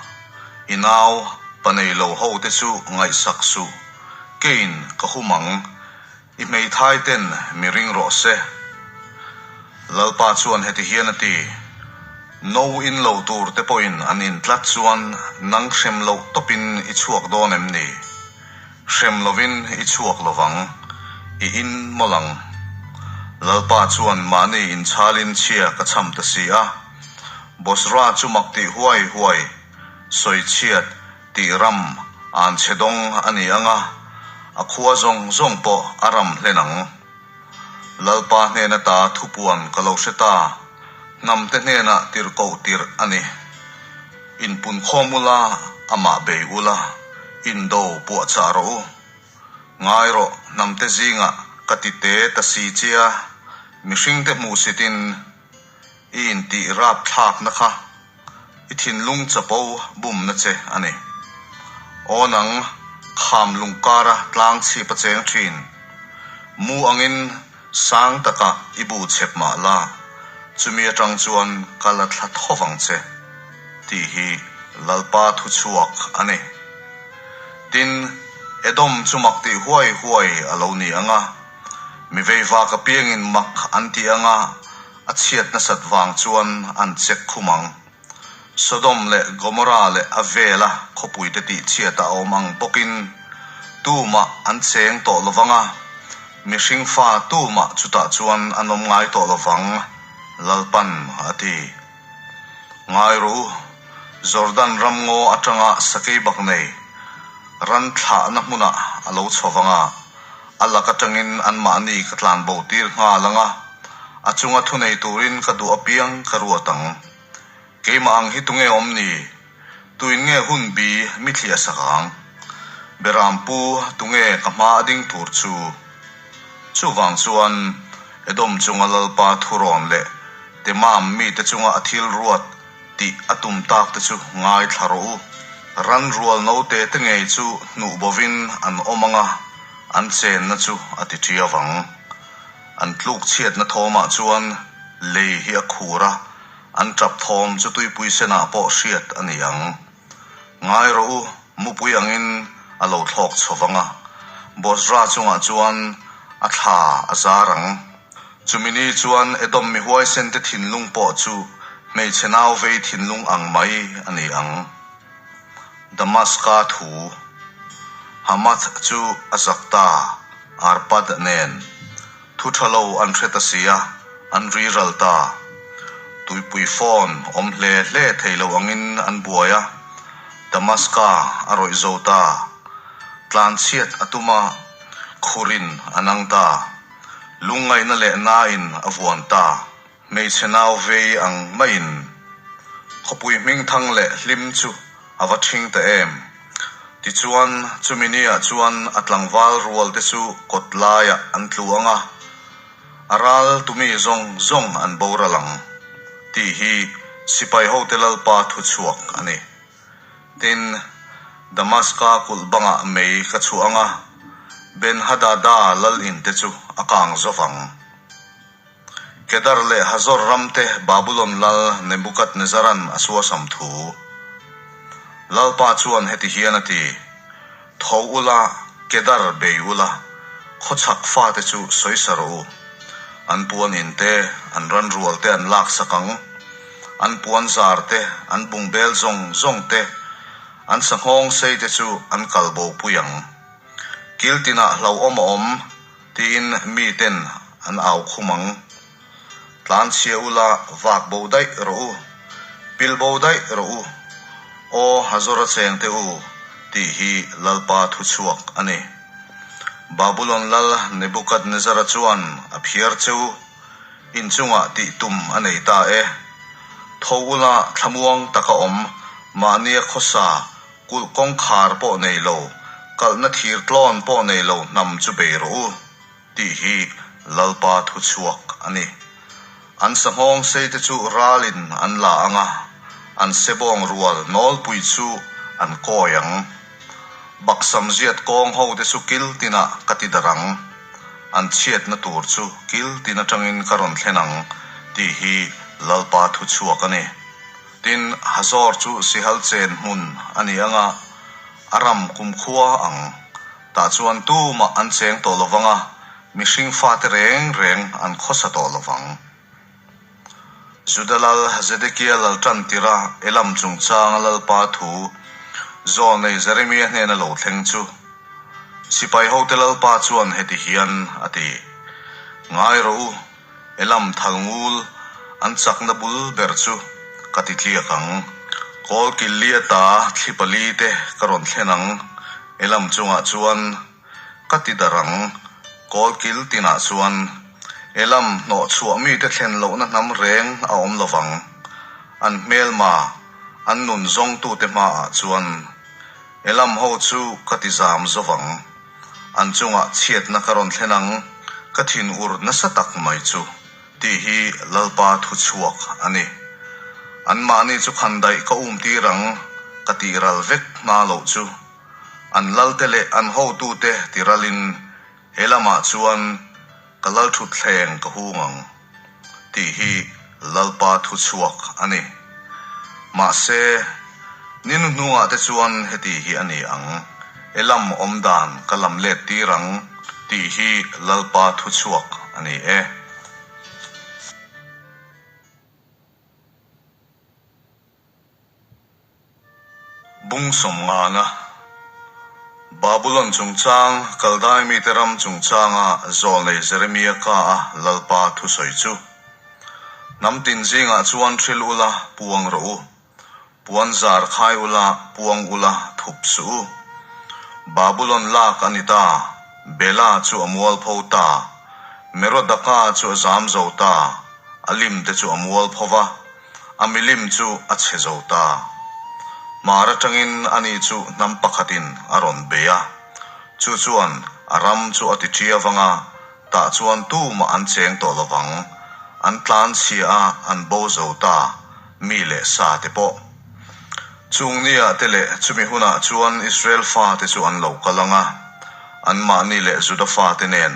I nau pa nei lo ho te chu ngaihsak suh, keiin ka hum ang. I hmeithai ten mi ring rawh se. Lalpa chuan heti hian a ti, No in lo tur te pawhin an in tlat chuan nang hrem loh tawpin i chhuak dawn em ni? Hrem lovin i chhuak lovang, i in mawlh ang. Lalpa chuan mahni inchhalin chhia ka chham ta si a. Bosra chu mak tih huai huai, sawi chhiat. Tih ram anchhe dawng a ni ang a, a khua zawng zawng pawh a ram hlen ang. Lalpa hnena ta thupuan ka lo hre ta, hnamte hnenah tirhkoh tirh a ni. Inpunkhawm ula, amah bei ula, indo puahchah rawh u. Ngai rawh, hnamte zingah ka ti te ta si che a, mihringte hmuhsitin i intih rapthlakna kha i thinlung chapo bumna che a ni. Aw nang, kham lungkara tlang chhip a cheng thin. Mu angin sang takah i bu chhep mah la, chumi atang chuan ka la thla tho vang che, tih hi Lalpa thuchhuak a ni. Tin, Edom chu mak tih huai huai a lo ni ang a, mi veivak apiangin mak an ti ang a, a chhiat nasat vang chuan an chek khum ang. Sodom leh Gomorrah leh a vela khawpuite tih chhiat a awm ang bawkin tumah an cheng tawh lo vang a, mihring fa tumah chutah chuan an awm ngai tawh lo vang, Lalpan a ti. Ngai rawh u, Jordan ramngaw atanga sakei bak nei ran thlahna hmunah a lo chho vang a, a lak atangin anmahni ka tlanbo tir nghal ang a, a chunga thunei turin ka duh apiang ka ruat ang. Keimah ang hi tunge awm ni? Tuin nge hun bi mi thliah sak ang? Berampu tunge ka hma a ding tur chu? Chuvang chuan Edom chunga Lalpa thurawn leh Temam mite chunga a thil ruat tih a tum tak te chu ngaithla rawh u. Ran rual note te ngei chu hnuh bovin an awm ang a, an chenna chu a ti ṭiau ang. An tluk chhiatna thawmah chuan lei hi a khur a, an ṭap thawm chu tuipui senah pawh hriat a ni ang. Ngai rawh u, mupui angin a lo thlawk chho vang a, Bozra chungah chuan a thla a zar ang. Chumi ni chuan Edom mi huaisente thinlung pawh chu hmeichhe nau vei thinlung ang mai a ni ang. Damaska thu Hamath chu a zak ta, Arpad nen. Thu tha lo an hre ta si a, an ri ral ta. Tuipui phone awm hle hle thei lo angin an buai a, Damaska a rawih zo ta. Tlanchhiat a tum a, khurin a nang ta. Lungngaihna leh nain a vuan ta. Hmeichhe nau vei ang maiin khawpui hmingthang leh hlim chu a va ṭhing ta em? Tichuan, chumi niah chuan a tlangval rualte chu kawt laiah an tlu ang a, a ral tumi zawng zawng an boral ang, tih hi sipai hote Lalpa thuchhuak a ni. Tin, Damaska kulh bangah mei ka chhuah ang a, Ben-Hadada lal inte chu a kang zo vang. Kedar leh Hazor ramte Babulon lal Nebukadnezaran a suasam thu. Lalpa chuan heti hian a ti, Tho ula, Kedar bei ula, khawchhak fate chu sawisa rawh u. An puan in te, an ran rual te an laksak ang. An puan zar te, an bungbel zawng zawng te, an sanghawng sei te chu an kal bopui ang. Kil tinah hlauhawm a awm. Tiin miten an au khum ang. Tlanchhia ula vak bo daih rawh u, pil bo daih rawh u, aw Hazora chengte u, tih hi Lalpa thuchhuak a ni. Babulon lal Nebukadnezara chuan a phiar che u, inchungah tih tum a nei ta e. Tho ula thlamuang taka awm, mahnia khawsa Kulh kawngkhar pawh nei lo, kalhna thir tlawn pawh nei lo hnam chu bei rawh u, tih hi Lalpa thuchhuak a ni. An sanghawng seite chu ralin an la ang a, an sebawng rual nawlpui chu an kawi ang. Baksam ziat kawng hote chu kil tinah ka ti darh ang, an chhiatna tur chu kil tin atangin ka rawn thlen ang, tih hi Lalpa thuchhuak a ni. Tin, Hazor chu Sihal chen hmun a ni ang a, a ram kumkhua ang. Tah chuan tumah an cheng tawh lo vang a, mihring fate reng reng an khawsa tawh lo vang. Juda lal Zedekia lal tan tirha Elam chungchanga Lalpa thu Zawnei Jeremia hnena lo thleng chu, Sipai hote Lalpa chuan heti hian a ti, Ngai rawh u, Elam thal ngul an chakna bul ber chu ka ti tliak ang. Kawlkil li ata thli pali te ka rawn thlen ang, Elam chungah chuan ka ti darh ang, kawlkil tinah chuan Elam hnawhchhuah mite thlen lohna hnam reng a awm lo vang, an hmelma, an nun zawngtute hmaah chuan Elam ho chu ka ti zam zo vang. An chungah chhiatna ka rawn thlen ang, ka thinur nasa tak mai chu. Tih hi Lalpa thu chhuak a ni. Anmahni chu khandaih ka um tir ang, ka tih ral vek hna loh chu. An lalte leh an hotute ti ralin he lamah chuan ka lalthutthleng ka hung ang, tih hi Lalpa thu chhuak a ni. Mahse, ni hnuhnungah te chuan heti hi a ni ang, Elam awmdan ka lam let tir ang tih hi Lalpa thu chhuak a ni e. Bung sawmngana Babulon chungchang Kaldai mite ram chungchanga zawlnei Jeremia ka a Lalpa thusawi chu, Hnam tin zingah chuan hril ula puang rawh u. Puan zar khai ula, puang ula, thup suh u. Babulon lak a ni ta, Bela chu a mualpho ta, Merodaka chu a zam zo ta, a lim te chu a mualpho va, a milim chu a chhe zo ta. Hmar atangin ani chu hnam pakhatin a rawn bei a, chu chuan a ram chu a ti ṭia vang a, Tah chuan tumah an cheng tawh lovang, an tlan chhia a, an bo zo ta, mi leh sa te pawh. Chung niah te leh chumi hunah chuan Israel fate chu an lo kal ang a, anmahni leh Juda fate nen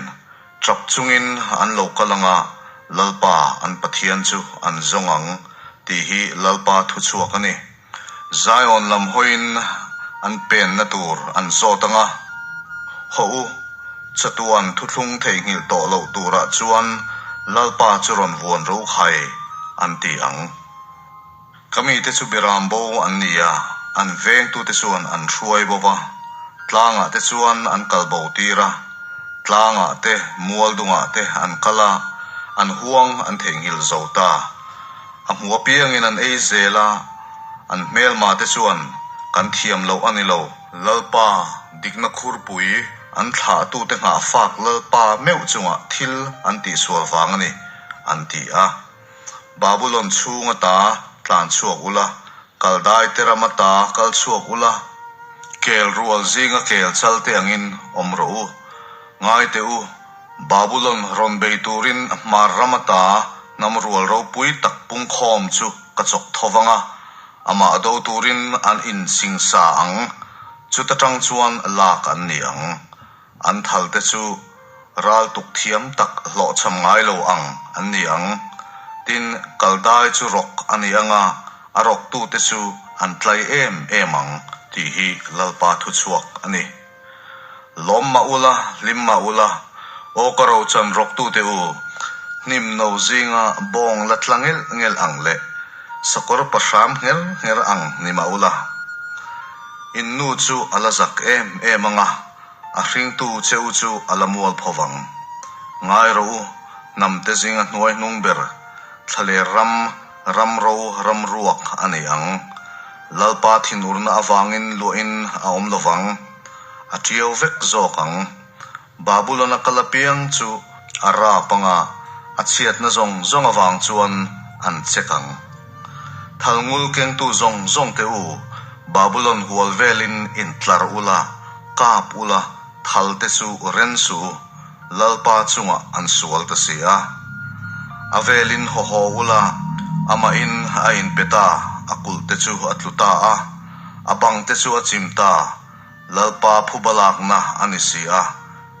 tap chungin an lo kal ang a, Lalpa an Pathian chu an zawng ang, tih hi Lalpa thuchhuak a ni. Zion lam hawiin an penna tur an zawt ang a, Hawh u, chatuan thuthlung theihnghilh tawh loh turah chuan Lalpa chu rawn vuan ro khai, an ti ang. Ka mite chu biram bo an ni a, an vengtute chuan an hruai bo va, tlangah te chuan an kal bo tir a, tlangah te, mual dungah te an kal a, an huang an theihnghilh zo ta. A hmu apiangin an ei zel a, an hmelma te chuan kan thiam loh a ni lo. Lalpa dikna khurpui an thlahtute nghah fak Lalpa meuh chungah thil an tihsual vang a ni, an ti a. Babulon chhung ata tlan chhuak ula, Kaldai te ram ata kal chhuak ula, kel rual zinga kel chal te angin awm rawh u. Ngai teh u, Babulon rawn bei turin hmar ram ata hnam rual ropui tak pungkhawm chu ka chawk tho vang a, amah do turin an insingsa ang, chuta tang chuan lak an ni ang. An thal te chu ral tuk thiam tak hlawhchham ngai lo ang an ni ang. Tin, Kaldai chu rawk a ni ang a, a rawktute chu an tlai em em ang tih hi Lalpa thuchhuak a ni. Lawm mah ula, hlim mah ula, aw ka rochan rawktute u, hnim no zinga bawng la tla ngelh ngelh ang leh sakawr pa hram ngher ngher ang ni mah ula. In nu chu a la zak em em ang a, a hringtu che u chu a la mual pho vang. Ngai rawh u, hnamte zinga hnuai hnung ber, thlaler ram, ram ro ram ruak a nei ang. Lalpa thinurna avangin luahin a awm lo vang. A tiau vek zawk ang. Babulon-a kal apiang chu a rap ang a, a chhiatna zawng zawng avang chuan an chek ang. Thalngul kengtu zawng zawng te u, Babulon hual velin intlar ula, kap ula, thal te chu ren suh u. Lalpa chungah an sual ta si a. A velin haw haw ula, amahin a inpe ta, a kulh te chu a tlu ta a, a bang te chu a chim ta, Lalpa phuba lakna a ni si a,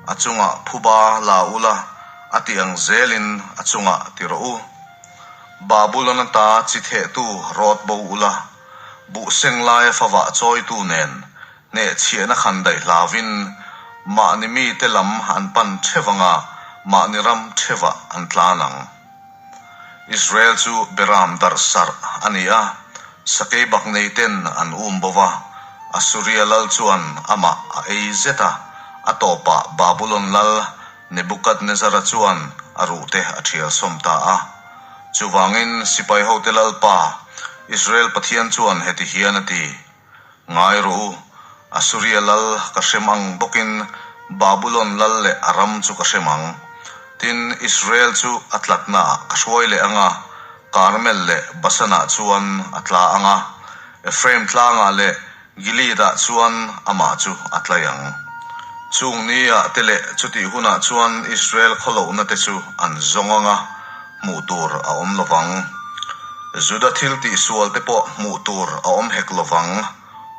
a chungah phuba la ula, a ti ang zelin a chungah ti rawh u. Babulon ata chi thehtu rawt bo ula, buh seng laia favah chawitu nen Hnehchhiahna khan daih hlauvin mahni mite lam an pan theuh ang a, mahni ram theuhah an tlan ang. Israel chu Beram darh sarh a ni a, sakei bak neiten an um bo va, Assuria lal chuan amah a ei zet a, a tawpah Babulon lal Nebukadnezara chuan a ruhte a thial sawm ta a. Chuvangin sipai hote lalpa. Israel Pathian chuan heti hian a ti, Ngai rawh u, Assuria lal ka hrem ang bawkin Babulon lal leh a ram chu ka hrem ang. Tin, Israel chu a tlatnaah ka hruai leh ang a, Karmel leh Basanah chuan a tla ang a, Ephraim tlangah leh Gilead-ah chuan amah chu a tlai ang. Chung niah te leh chutih hunah chuan Israel khawlohna te chu an zawng ang a, hmuh tur a awm lo vang. Juda thil tihsual te pawh hmuh tur a awm hek lo vang.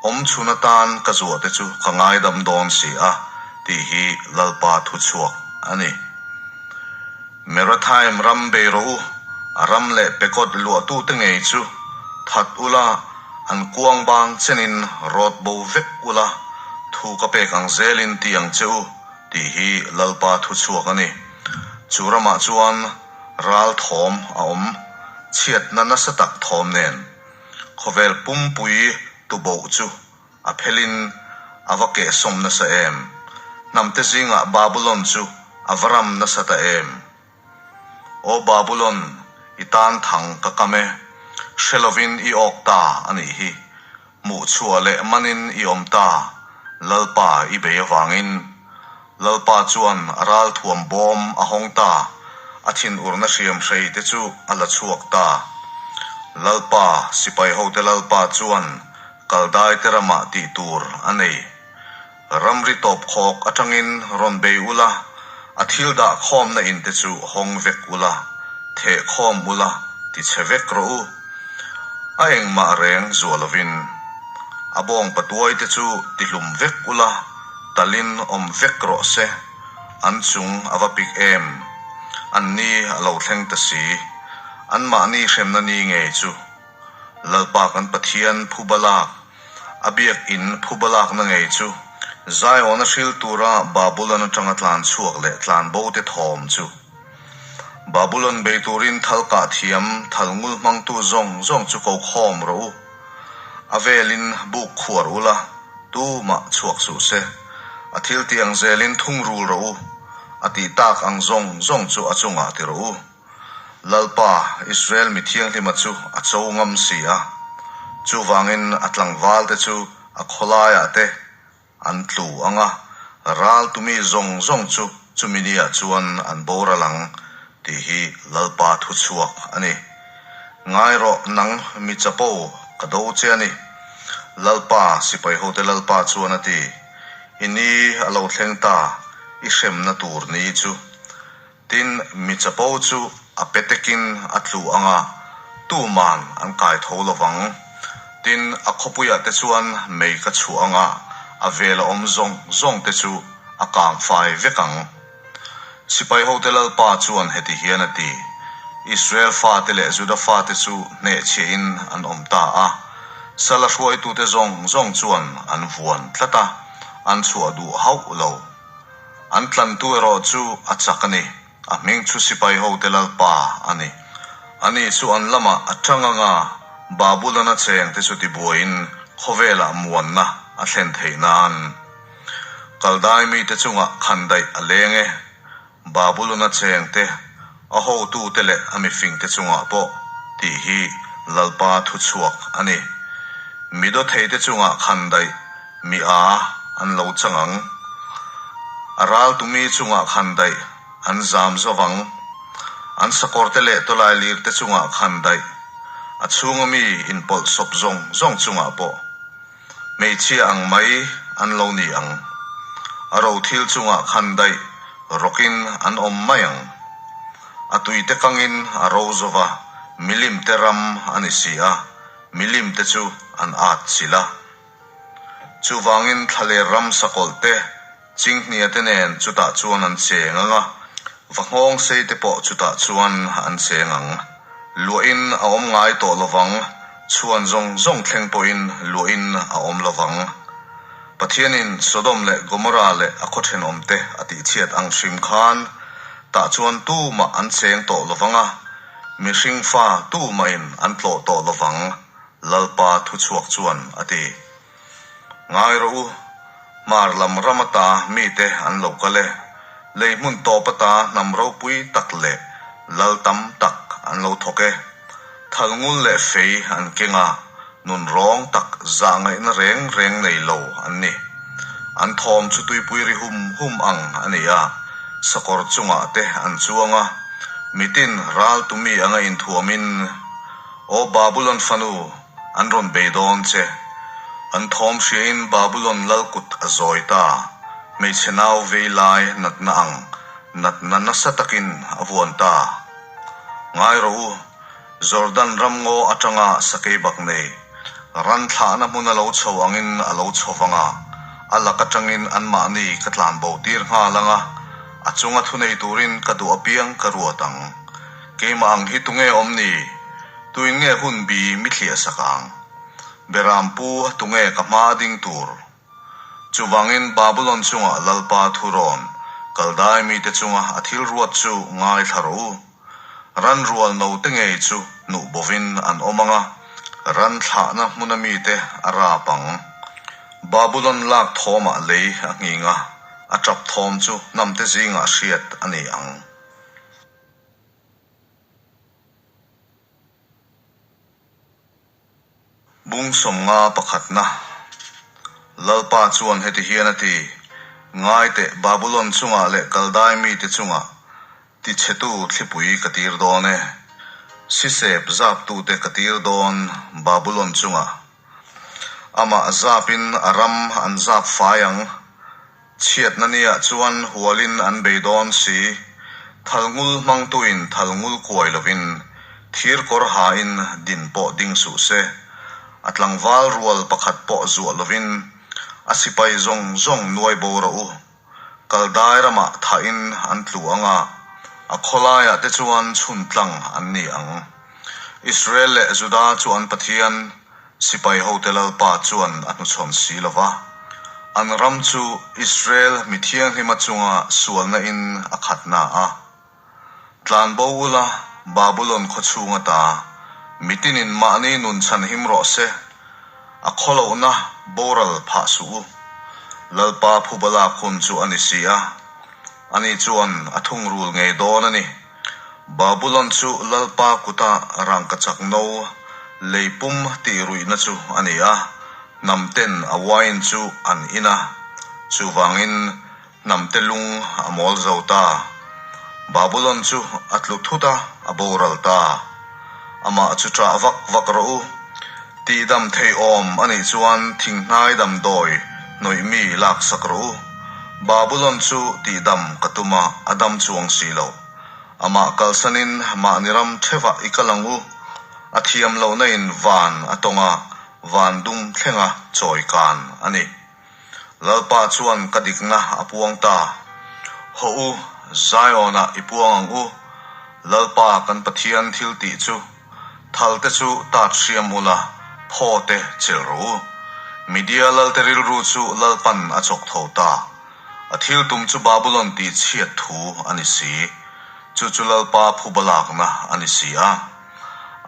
Awm chhun atan ka zuah te chu ka ngaidam dawn si a, tih hi Lalpa thuchhuak a ni. Merathaim ram bei rawh u, a ram leh pekawt luahtute ngei chu that ula, an kuang bang chenin rawt bo vek ula, thu ka pek ang zelin ti ang che u, tih hi Lalpa thuchhuak a ni. Chu ramah chuan ral thawm a awm, chhiatna nasa tak thawm nen. Khawvel pumpui tuboh chu a phelin a va kehsawm nasa em? Hnamte zingah Babulon chu a va ram nasa ta em? Aw Babulon, i tan thang ka kam e, hre lovin i awk ta a nih hi. Hmuhchhuah leh manin i awm ta, Lalpa i bei avangin. Lalpa chuan a ralthuam bawm a hawng ta, a thinurna hriam hrei te chu a la chhuak ta. Lalpa, sipai hote Lalpa chuan Kaldai te ramah tih tur a nei. Ramri tawp khawk atangin rawn bei ula, a thil dah khawmna in te chu hawng vek ula, theh khawm ula, ti chhe vek rawh u. A engmah reng zuah lovin a bawng patuai te chu ti hlum vek ula, talin awm vek rawh se, an chung a va pik em? An ni a lo thleng ta si, anmahni hremna ni ngei chu. Lalpa kan Pathian phuba lak, a biakinn phuba lakna ngei chu Zion a hril tura Babulon atanga tlan chhuak leh tlan bo te thawm chu. Babulon bei turin thal kah thiam, thal ngul hmangtu zawng zawng chu ko khawm rawh u. A velin buk khuar ula, tumah chhuak suh se. A thil tih ang zelin thungrul rawh u, a tih tak ang zawng zawng chu a chungah ti rawh u. Lalpa, Israel mi thianghlima chu a cho ngam si a, chuvangin a tlangvalte chu a khawlaiah te an tlu ang a, ral tumi zawng zawng chu chumi niah chuan an boral ang, tih hi Lalpa thuchhuak a ni. Ngai rawh nang mi chapo ka do che a ni. Lalpa, sipaihote Lalpa chuan a ti, I ni a lo thleng ta, i hremna tur ni chu. Tin, mi chapo chu a petekin a tlu ang a, tuman an kai tho lo vang. Tin, a khawpuiah te chuan mei ka chhuah ang a, a vel a awm zawng zawng te chu a kang fai vek ang. Sipai hote Lalpa chuan heti hian a ti, Israel fate leh Juda fate chu hnehchhiahin an awm ta a, sala hruaitute zawng zawng chuan an vuan tlat a, an chhuah duh hauh lo. An tlantu erawh chu a chak a ni. A hming chu sipai hote Lalpa a ni. Ani chu an lamah a tang anga Babulon-a chengte chu tibuaiin khawvelah muanna a thlen theih nan. Kaldai mite chungah khandaih a leng e. Babulon-a chengte, a hotute leh a mifingte chungah pawh tih hi Lalpa thuchhuak a ni. Mi dawtheite chungah khandaih mi a an lo chang ang. A raltumi chungah khandaih an zam zo vang. An sakawrte leh tawlailirte chungah khandaih a chhunga mi inpawlh sawp zawng zawng chungah pawh. Hmeichhia ang mai an lo ni ang. A ro thil chungah khan daih rawkin an awm mai ang. A tuite kangin a ro zo va, milimte ram a ni si a, milimte chu an at chilh a. Chuvangin thlaler ram sakawlh te, Chinghnia te nen chutah chuan an cheng ang a, va nghawng sei te pawh chutah chuan an cheng ang. Luahin a awm ngai tawh lovang, chhuan zawng zawng thleng pawhin luahin a awm lovang. Pathianin Sodom leh Gomorrah leh a khaw thenawmte a tihchhiat ang hrim khan tah chuan tumah an cheng tawh lovang a, mihring fa tumahin an tlawh tawh lovang, Lalpa thuchhuak chuan a ti. Ngai rawh u, hmar lam ram ata mite an lo kal e. Lei hmun tawp ata hnam ropui tak leh lal tam tak an lo thawk e. Thalngul leh fei an keng a, nunrawng tak zahngaihna reng reng nei lo an ni. An thawm chu tuipui ri hum hum ang a ni a, sakawr chungah te an chuang a, mitin ral tumi anga inthuamin, Aw Babulon fanu, an rawn bei dawn che. An thawm hriain Babulon lal kut a zawi ta, hmeichhe nau vei lai natna ang natna nasa takin a vuan ta. Ngai rawh u, Jordan ramngaw atanga sakei bak nei, ran thlahna hmun a lo chho angin a lo chho vang a, a lak atangin anmahni ka tlanbo tir nghal ang a, a chunga thunei turin ka duh apiang ka ruat ang. Keimah ang hi tunge awm ni? Tuin nge hun bi mi thliah sak ang? Berampu tunge ka hma ding tur? Chuvangin Babulon chunga Lalpa thurawn, Kaldai mite chunga a thil ruat chu ngaithla rawh u. Ran rual note ngei chu hnuh bovin an awm ang a, ran thlahna hmuna mite a rap ang. Babulon lak thawmah lei a nghing a, a tap thawm chu hnamte zingah hriat a ni ang. Bung 50 pakhatna. Lalpa chuan heti hian a ti, Ngai teh, Babulon chungah leh Kaldai mite chungah tichhetu thlipui ka tir dawn e. Sisep zaptute ka tir dawn Babulon chungah. Amah zapin a ram an zap fai ang. Chhiatna niah chuan hualin an bei dawn si. Thalngul hmangtuin thalngul kuai lovin thir kawr hain din pawh ding suh se. A tlangval rual pakhat pawh zuah lovin a sipai zawng zawng nuai bo rawh u. Kaldai ramah thahin an tlu ang a, a khawlaiah te chuan chhun tlang an ni ang. Israel leh Juda chu an Pathian Sipai hote Lalpa chuan a hnuchhawn si lo va, an ram chu Israel mi thianghlima chunga sualna in a khat na a. Tlan bo ula Babulon khaw chhung ata mitinin mahni nun chhan him rawh se, a khawlohna boral phah suh u. Lalpa phuba lak hun chu a ni si a, ani chuan a thungrul ngei dawn a ni. Babulon chu Lalpa kuta rangkachak no lei pum tih ruihna chu a ni a, hnamten a wine chu an in a, chuvangin hnamte lung a mawl zo ta. Babulon chu a tlu thut a, a boral ta. Amah chu ṭah vak vak rawh u. Tihdam thei awm a nih chuan thinghnai damdawi hnawih mi laksak rawh u. Babulon chu tihdam ka tum a, a dam chuang si lo. Amah kalsanin mahni ram thevah i kal ang u. A thiam lohna in van a tawng a, van dum thlenga chawi kan a ni. Lalpa chuan ka dikna a puang ta. Hawh u, Zion-ah i puang ang u. Lalpa kan Pathian thil tih chu Thal te chu tat hriam ula, phaw te chelh rawh u. Media lalte rilru chu Lalpan a chawk tho ta. A thil tum chu Babulon tih chhiat thu a ni si. Chu chu Lalpa phuba lakna a ni si a.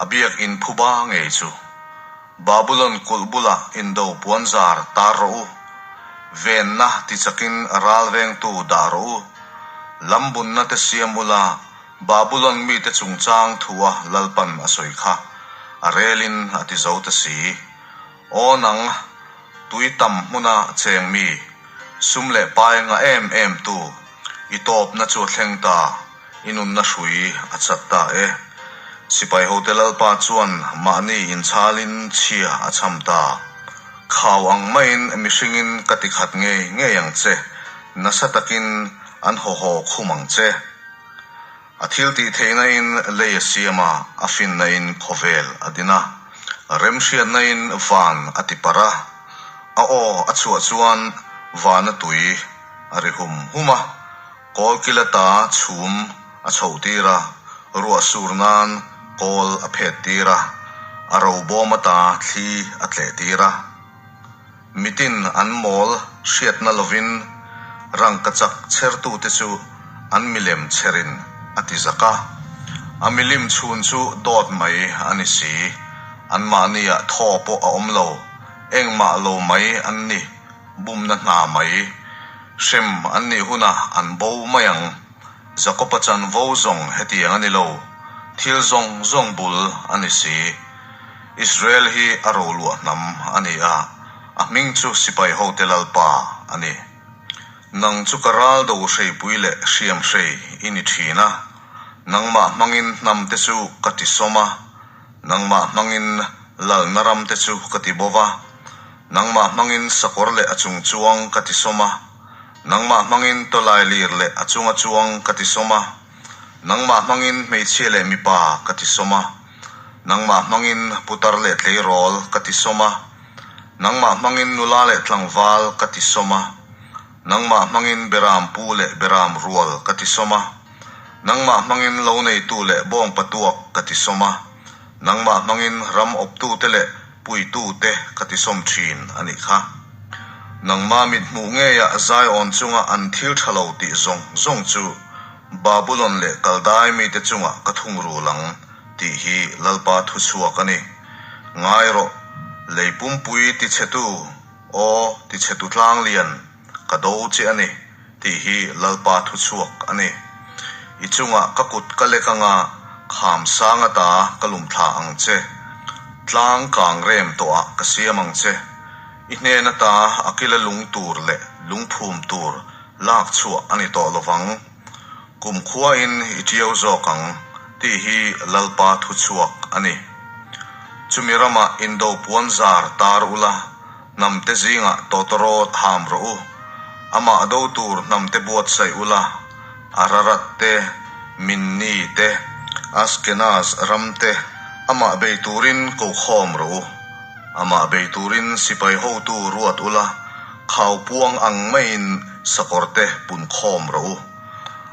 A biak in phuba ngei chu. Babulon kulh bulah indo puanzar tar rawh u. Venna tichakin ral vengtu dah rawh u. Lambunna te siam ula, Babulon mite chungchang thua Lalpan a sawi kha a relin a ti zo ta si. Aw nang, tui tam hmuna cheng mi, sum leh pai nga em em tu, i tawpna chu a thleng ta, i nunna hrui a chat ta e. Sipai hote Lalpa chuan mahni inchalin chhia a cham ta. Khau ang maiin mihringin ka ti khat ngei ngei ang che, nasa takin an haw haw khum ang che. A thil tih theihna in lei a siam a, a finna in khawvel a din a, remhriatna in van a ti parh a, a aw a chhuah chuan vana tui a ri hum hum a, kawlkil ata chhum a chhoh tir a, ruah sur nan kawl a phet tir a, a robawm ata thli a tleh tir a. Mitin an mawl hriatna lovin rangkachak chhertute chu an milem chherin a ti zak a. A milim chhun chu dawt mai a ni si. Anmahniah thaw pawh a awm lo, engmah lo mai an ni, bumna hna mai. Hrem an nih hunah an bo mai ang. Jakopa chanvo zawng hetiang a ni lo. Thil zawng zawng bul a ni si. Israel hi a roluah hnam a ni a, a hming chu sipai hote Lalpa a ni. Nang chu ka ral do hreipui leh hriam hrei i ni thin a, nangmah hmangin hnamte chu ka tisawm a, nangmah hmangin lalna ramte chu ka ti bo va, nangmah hmangin sakawr leh a chung chuang ka tisawm a, nangmah hmangin tawlailir leh a chunga chuang ka tisawm a, nangmah hmangin hmeichhia leh mipa ka tisawm a, nangmah hmangin putar leh tleirawl ka tisawm a. Nangmah hmangin nula leh tlangval ka ti sawm a, nangmah hmangin beram pu leh beram rual ka ti sawm a, nangmah hmangin lo neitu leh bawng patuak ka ti sawm a, nangmah hmangin ram awptute leh puitute ka ti sawm thin a nih kha. Nangmah mithmuh ngeiah Zion chunga an thil tha lo tih zawng zawng chu Babulon leh Kaldai mite chungah ka thungrul ang. Tih hi Lalpa thuchhuak a ni. Ngai rawh, lei pumpui tichhetu, aw tichhetu tlang lian, ka do che a ni, tih hi Lalpa thuchhuak a ni. I chungah ka kut ka lek anga kham sang ata ka lum thla ang che. Tlang kang rem tawhah ka siam ang che. I hnen ata a kila lung tur leh lungphum tur lak chhuah a ni tawh lovang. Kumkhuain i ṭiau zawk ang, tih hi Lalpa thuchhuak a ni. Chumi ramah indo puan zar tar ula, hnamte zingah tawtawrawt ham rawh u. Amah do tur hnamte buatsaih ula, Ararat te, Minni te, Ashkenaz ram te amah bei turin ko khawm rawh u. Amah bei turin sipai hotu ruat ula, Khau puang ang maiin sakawr te pun khawm rawh u.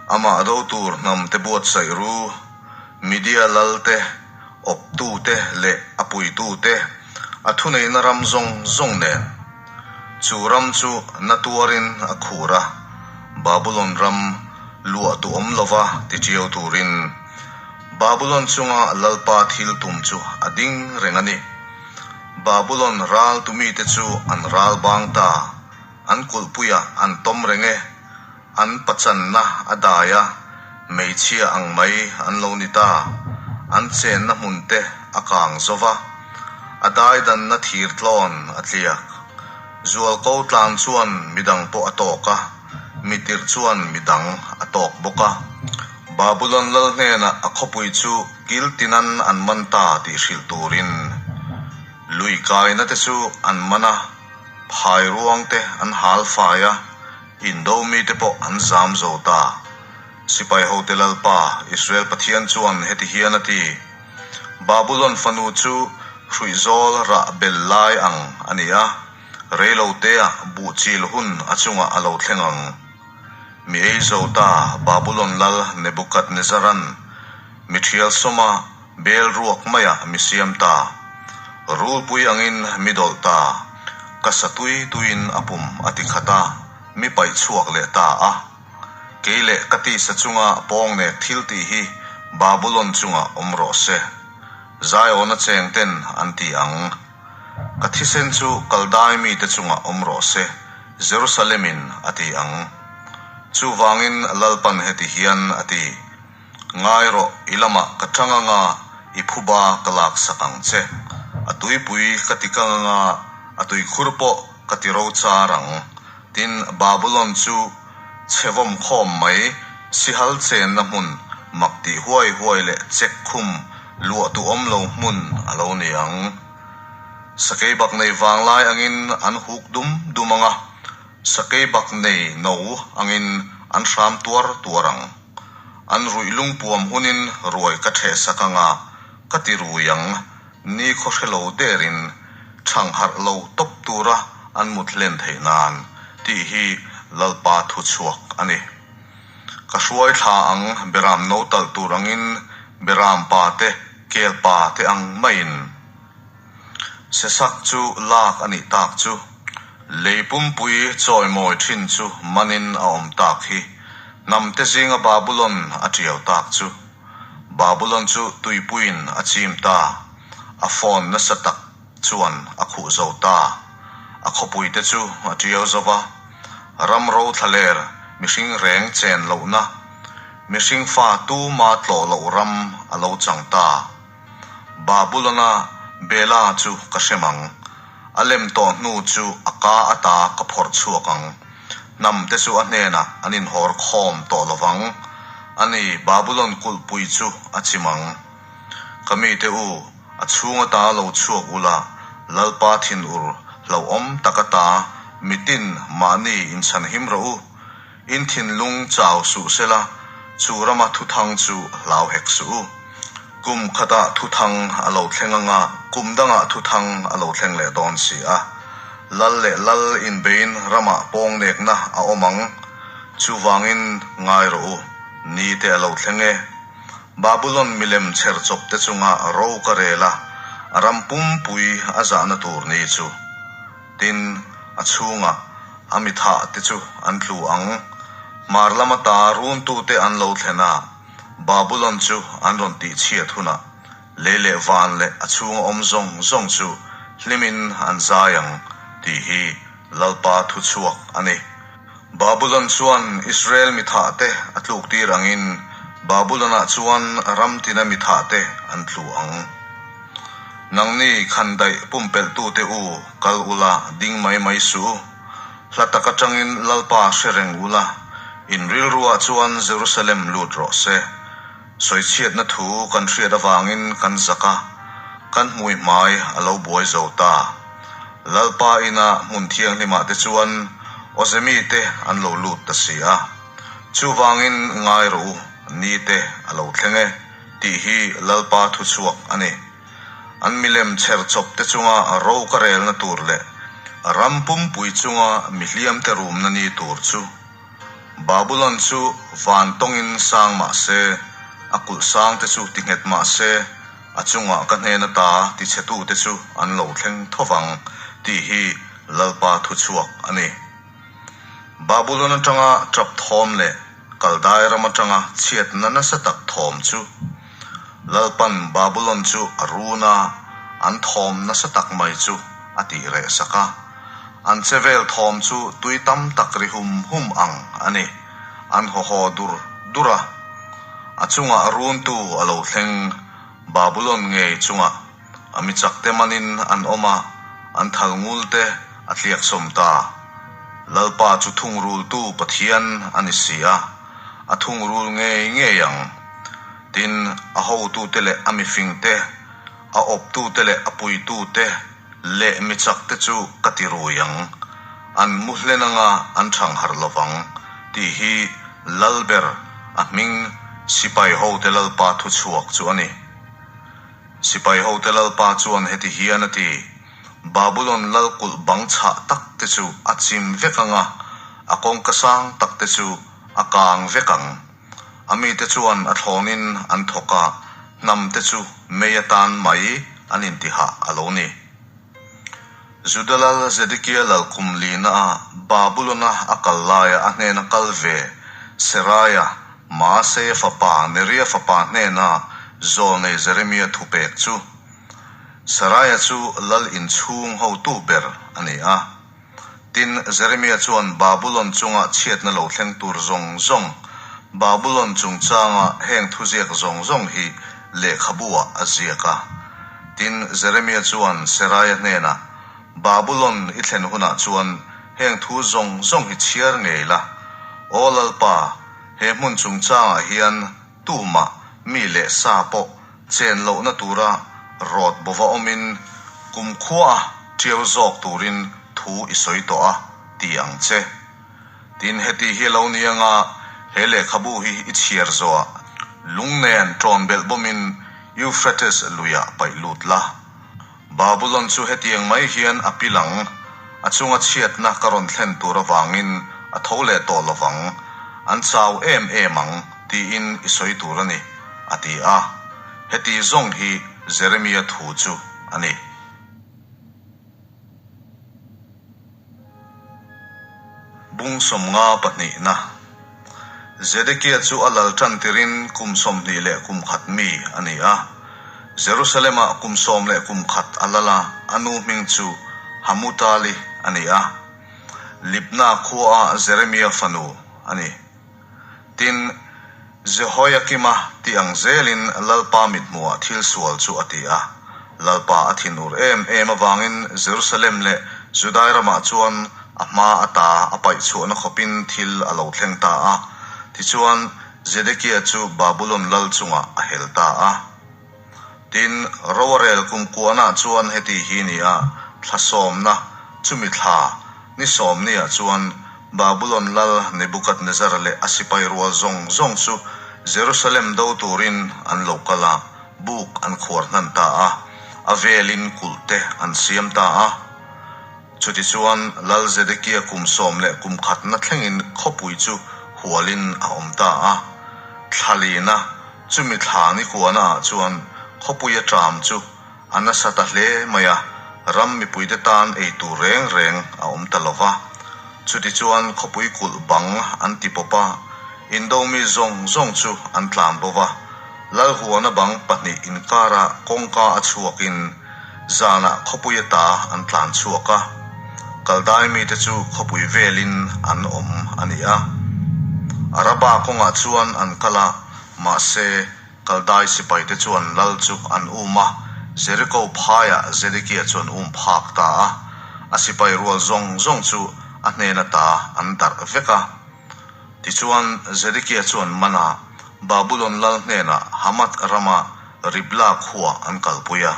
Amah do tur hnam te buatsaih ru, Media lal te, awptu te leh a puitu te, a thuneihna ram zawng zawng nen. Chu ram chu na tuarin a khur a, Babulon ram luah tu awm lova ti ṭiau turin. Babulon chunga Lalpa thil tum chu a ding reng a ni. Babulon ral tumite chu an ral bang ta, an kulhpuiah an tawm reng e, an pachanna a dai a, hmeichhia ang mai an lo ni ta, an chenna hmunte a kang zo va, a daidanna thir tlawn a tliak. Zualko tlan chuan midang pawh a tawk a, mitirh chuan midang a tawk bawk a. Babulon lal hnenah a khawpui chu kil tinan an man ta tih hrilh turin lui kaina te chu an man a, phai ruang te an hal fai a, indo mite pawh an zam zo ta. Sipai hote Lalpa, Israel Pathian chuan heti hian a ti, Babulon fanu chu hruihzawl rah bel lai ang a ni a, reiloteah buhchil hun a chungah a lo thleng ang. Mi ei zo ta Babulon lal Nebukadnezaran mi thial sawma bel ruak maiah mi siam ta. Rulpui angin mi dawlh ta, ka sa tui tuiin a pum a ti khat a, mi paih chhuak leh ta a. Kei leh ka tisa chunga pawng nek thil tih hi Babulon chungah awm rawh se, Zion-a cheng ten an ti ang. Ka thisen chu Kaldai mite chungah awm rawh se, Jerusalem-in a ti ang. Chuvangin Lalpan heti hian a ti, Ngai rawh, i lamah ka tang anga i phuba ka laksak ang che. A tuipui ka ti kang anga a tuikhur pawh ka ti ro char ang. Tin, Babulon chu chhevawm khawm mai, sihal chenna hmun, mak tih huai huai leh chek khum luah tu awm lo hmun a lo ni ang. Sakei bak nei vanglai angin an huk dum dum ang a, sakei bak nei no angin an hram tuar tuar ang. An ruih lungpuam hunin ruai ka ṭhehsak ang a, ka ti rui ang, ni khaw hre lo derin chhang harh lo tawp tura an mut hlen theih nan, tih hi Lalpa thuchhuak a ni. Ka hruai thla ang beram no talh tur angin beram pa te kel pa te ang maiin. Sesak chu lak a nih tak chu. Lei pumpui chawimawi thin chu manin a awm tak hi. Hnam te zinga Babulon a tiau tak chu. Babulon chu tuipuiin a chim ta. A phone nasa tak chuan a khuh zo ta. A khawpui te chu a tiau zo va. Ram ro thlaler mihring reng chen lohna. Mihring fa tuma tlawh loh ram a lo chang ta. Babulona Bela chu ka hrem ang. A lem tawh hnu chu a ka ata ka phawrh chhuak ang. Hnam te chu a hnenah an inhawr khawm tawh lo vang. A ni, Babulon kulhpui chu a chim ang. Ka mite u, a chhung ata lo chhuak ula, Lalpa thinur hlauhawm tak ata mitin mahni inchhanhim rawh u. In thinlung chau suh sela, chu rama thuthang chu hlau hek suh u. Kum khatah thuthang a lo thleng anga kum dangah thuthang a lo thleng leh dawn si a. Lal leh lal inbeiin ramah pawngnekna a awm ang. Chuvangin ngai rawh u, ni te a lo thleng e. Babulon milem chher chawp te chunga ro ka rel a, a ram pumpui a zahna tur ni chu. Tin, a chhungah a mi thah te chu an tlu ang. Hmar lam ata runtute an lo thlen a, Babulon chu an rawn tih chhiat hunah lei leh van leh a chhunga awm zawng zawng chu hlimin an zai ang tih hi Lalpa thuchhuak a ni. Babulon chuan Israel mi thah te a tluk tir angin Babulon-ah chuan ram tina mi thah te an tlu ang. Nangni khandaih pumpelhtute u, kal ula, ding mai mai suh u. Hla tak atangin Lalpa hre reng ula, in rilruah chuan Jerusalem lut rawh se. Sawichhiatna thu kan hriat avangin kan zak a, kan hmui hmai a lo buai zo ta. Lalpa ina hmun thianghlimah te chuan awze mite an lo lut ta si a. Chuvangin ngai rawh u, ni te a lo thleng e. Tih hi Lalpa thuchhuak a ni. An milem chher chawp te chunga ro ka relna tur leh ram pumpui chunga mihliam te rumna ni tur chu Babulon chu van tawngin sang mah se, a kulh sang te chu ti nghet mah se, a chungah ka hnen ata tichhetu te chu an lo thleng tho vang tih hi Lalpa thuchhuak a ni. Babulon atanga tap thawm leh Kaldai ram atanga chhiatna nasa tak thawm chu Lalpan Babulon chu a run a, an thawm nasa tak mai chu a tih reh sak a. An che vel thawm chu tui tam tak ri hum hum ang a ni. An haw haw dur dur a. A chungah runtu a lo thleng Babulon ngei chungah a mi chakte manin an awm a, an thal ngulte a tliak sawm ta. Lalpa chu thungrultu Pathian a ni si a, a thungrul ngei ngei ang. Tin, a hotute leh a mifingte, a awptute leh a puitute leh mi chakte chu ka ti rui ang. An mu hlen anga an chhang harh lovang, tih hi Lalber, a hming Sipai hote Lalpa thuchhuak chu a ni. Sipai hote Lalpa chuan heti hian a ti, Babulon lal kulh bang chhah tak te chu a chim vek ang a, a kawngka sang tak te chu a kang vek ang. A mite chuan a thlawnin an thawk a, hnam te chu mei atan mai an intihah a lo ni. Juda lal Zedekia lal kum lina a Babulona a kal laia a hnena kal ve Seraia, Maaseia fapa Neria fapa hnena zawlnei Jeremia thupek chu. Seraia chu lal inchhung hotu ber a ni a. Tin, Jeremia chuan Babulon chunga chhiatna lo thleng tur zawng zawng, Babulon chungchanga heng thuziak zawng zawng hi lehkhabu-ah a ziak a. Tin, Jeremia chuan Seraia hnenah, Babulon i thlen hunah chuan heng thu zawng zawng hi chhiar ngei la. Aw Lalpa, he hmun chungchangah hian tumah mi leh sa pawh Chen lohna tura rawt bova awmin kumkhua a tiau zawk turin thu i sawi tawh a ti ang che. Tin, heti hi a lo ni anga he lehkhabu hi i chhiar zawhah lung nen ṭawn belh bawmin Euphrates luiah paih lut la. Babulon chu hetiang mai hian a pil ang, a chunga chhiatna ka rawn thlen tur avangin a tho leh tawh lovang, an chau em em ang, tiin i sawi tur a ni, a ti a. Heti zawng hi Jeremia thu chu a ni. Bung 52na. Zedekia chu a lal tan tirin kum 21 mi a ni a. Jerusalem-ah kum 11 a lal a, a nu hming chu Hamutali a ni a. Libna khuaah Jeremia fanu a ni. Tin, Jehoiakima tih ang zelin Lalpa mithmuhah thil sual chu a ti a. Lalpa a thinur em em avangin Jerusalem leh Judai ramah chuan a hma ata a paih chhuahna khawpin thil a lo thleng ta a. Tichuan, Zedekia chu Babulon lal chungah a hel ta a. Tin, Roarel kumkuanah chuan heti hi ni a, thla sawmna, chumi thla, ni sawmniah chuan Babulon lal Nebukadnezara leh a sipai rual zawng zawng chu Jerusalem do turin an lo kal a, buk an khuar hnan ta a, a velin kulh te an siam ta a. Chutichuan, Lal Zedekia kum 11na thlengin khawpui chu hualin a awm ta a, thla lina, Chumi thla ni kuana ah chuan khawpuia ṭam chu a nasa ta hle mai a, ram mipuite tan ei tur reng reng a awm ta lo va. Chutichuan khawpui kulh bang an ti pawp a, indo mi zawng zawng chu an tlan bo va. Lalhuana bang pahnih inkara kawngka a chhuakin zanah khawpuia ta an tlan chhuak a, Kaldai mite chu khawpui velin an awm a ni a. Araba kawngah chuan an kal a, Mahse, Kaldai sipaite chuan lal chu an um a, Jeriko phaiah Zedekia chu an um phak ta a, a sipai rual zawng zawng chu a hnen ata an darh vek a. Tichuan, Zedekia chuan mana Babulon lal hnenah Hamath rama Ribla khua an kalpui a,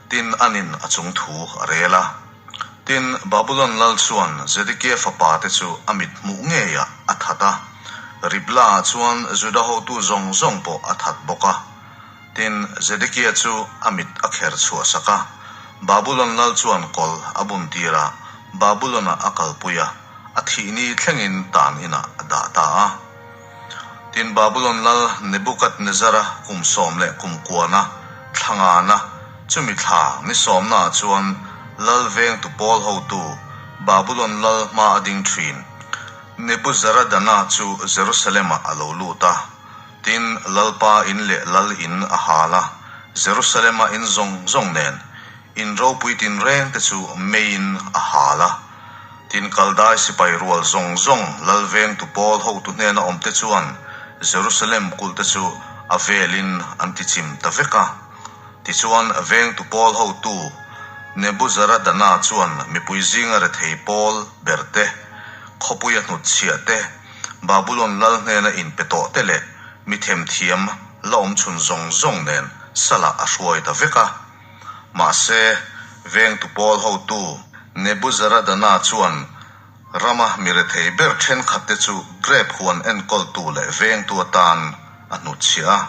tin anin a chung thu a rel a. Tin, Babulon lal chuan Zedekia fapate chu a mit hmuh ngeiah a that a, Ribla-ah chuan Juda hotu zawng zawng pawh a that bawk a. Tin, Zedekia chu a mit a kher chhuahsak a, Babulon lal chuan kawlh a buntir a, Babulon-ah a kalpui a, a thih ni thlengin tan inah a dah ta a. Tin, Babulon lal Nebukadnezara kum 19na thla ngana, chumi thla ni sawmnaah chuan lal vengtu pawl hotu Babulon lal hma a ding thin Nebuzaradana chu Jerusalem-ah a lo lut a. Tin, Lalpa in leh lal in a hal a, Jerusalem-a in zawng zawng nen in ropui tinreng te chu meiin a hal a. Tin, Kaldai sipai rual zawng zawng lal vengtu pawl hotu hnena awmte chuan Jerusalem kulhte chu a velin an tichim ta vek a. Tichuan, vengtu pawl hotu Nebuzaradana chuan mipui zinga rethei pawl berte, khawpuia hnutchhiah te, Babulon lal hnena inpe tawh te leh mi themthiam la awm chhun zawng zawng nen salah a hruai ta vek a. Mahse, vengtu pawl hotu Nebuzaradana chuan rama mi rethei ber thenkhatte chu grep huan enkawltu leh vengtu atan a hnutchhiah a.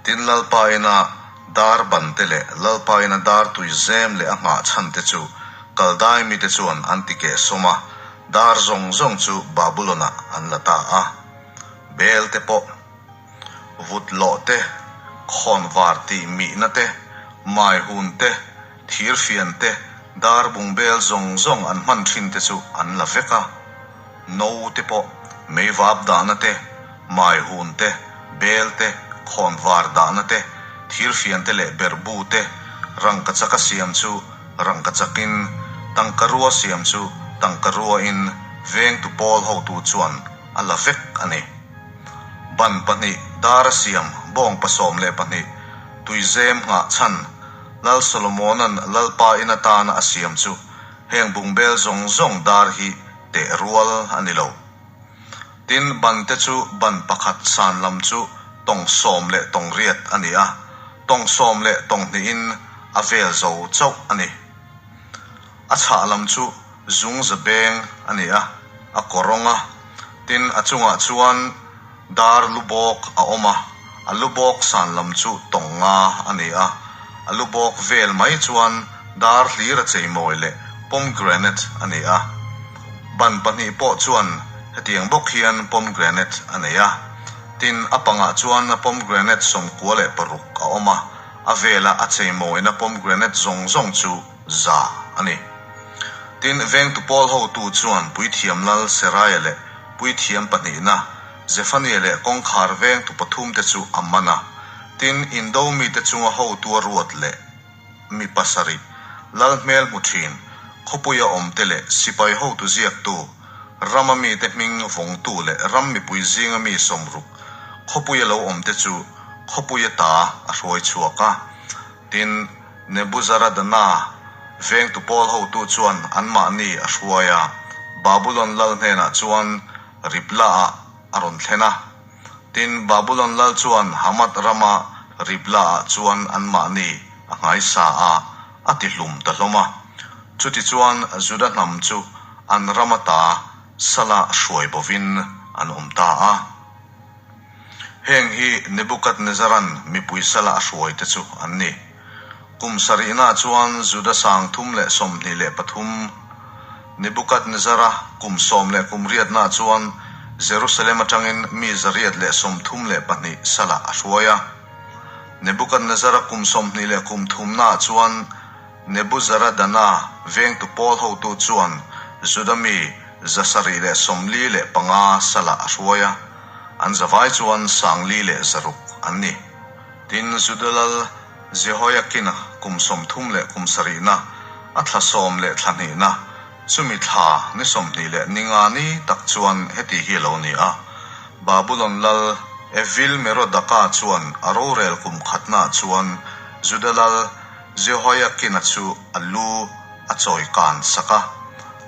Tin, Lalpa ina dar bante leh Lalpa ina dar tui zem leh a nghah chhante chu Kaldai mite chuan an ti kehsawm a, dar zawng zawng chu Babulon-ah an la ta a. Bel te pawh. Vut lawh te, khawnvar tih mihna te, maihun te, thirfian te, dar bungbel zawng zawng an hman thin te chu an la vek a. No te pawh meivap dahna te, maihun te, bel te, khawnvar dahna te, thirfian te leh berhbu te, rangkachaka siam chu rangkachakin, tangkarua siam chu tangkaruain vengtu pawl hotu chuan a la vek a ni. Ban pahnih dar a siam bawngpa 12 tuizem nghah chhan Lal Solomona'n Lalpa in atana a siam chu heng bungbel zawng zawng dar hi teh rual a ni lo. Tin, ban te chu ban pakhat san lam chu tawng sawm leh tawng riat a ni a, tawng sawm leh tawng hnihin a vel zo chauh a ni. A chhah lam chu zung za beng a ni a, a kawrawng a, tin a chungah chuan dar lu bawk a awm a, a lu bawk san lam chu tawng nga a ni a, a lu bawk vel mai chuan dar hlir a cheimawi leh pomegranate a ni a. Ban pahnih pawh chuan hetiang bawk hian pomegranate a nei a, tin a pangah chuan pomegranate 96 a awm a, a vela a cheimawina pomegranate zawng zawng chu 100 a ni. Tin, vengtu pawl hotu chuan Puithiam Lal Seraia leh Puithiam pahnihna Zephania leh kawngkhar vengtu pathumte chu a man a. Tin, indo mite chunga hotu a ruat leh mi pasarih, lal hmel hmu thin, khawpuia awmte leh sipai hotu ziaktu, rama mite hming vawngtu leh ram mipui zinga mi 60. khawpuia lo awmte chu khawpui ata a hruai chhuak a. Tin, Nebuzaradana vengtu pawl hotu chuan anmahni a hruai a, Babulon lal hnenah chuan Riblah-ah a rawn thlen a. Tin, Babulon lal chuan Hamath rama Riblah-ah chuan anmahni a nghaisa a, a tihlum ta hlawm a. Chutichuan Juda hnam chu an ram ata sala hruai bovin an awm ta a. Heng hi Nebukadnezaran mipui sala a hruai te chu an ni. Kum sarihna chuan Juda 323, Nebukadnezara kum 18 chuan Jerusalem atangin mi 132 sala a hruai a. Nebukadnezara kum 23 chuan Nebuzaradana vengtu pawl hotu chuan Juda mi 745 sala a hruai a, an zavai chuan 600 an ni. Tin, Juda lal Jehoiakina kum 37 a thla sawm leh thla hnihna, chumi thla ni 20 ni ni tak chuan heti hi a lo ni a, Babulon lal Evil-merodaka chuan a rorel kum khatnaah chuan Juda lal Jehoiakina chu a lu a chawi kan sak a,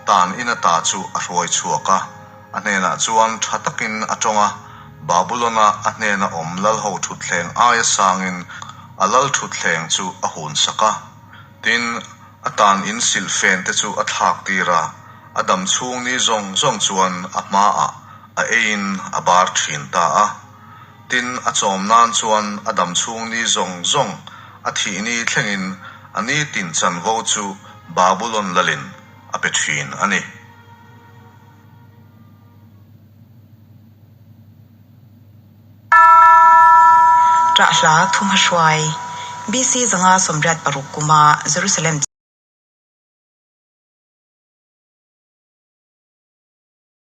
tan in ata chu a hruai chhuak a. A hnenah chuan tha takin a tawng a, Babulon-a a hnena awm lalho thutthleng aia sangin a lal thutthleng chu a hun sak a. Tin, a tan in silhfen te chu a thlak tir a, a dam chhung ni zawng zawng chuan a hmaah a eiin a bar thin ta a. Tin, a chawm nan chuan a dam chhung ni zawng zawng a thih ni thlengin a nitin chanvo chu Babulon lalin a pe thin a ni. Ṭah hla thumhma hruai, BC 586 kuma Jerusalem.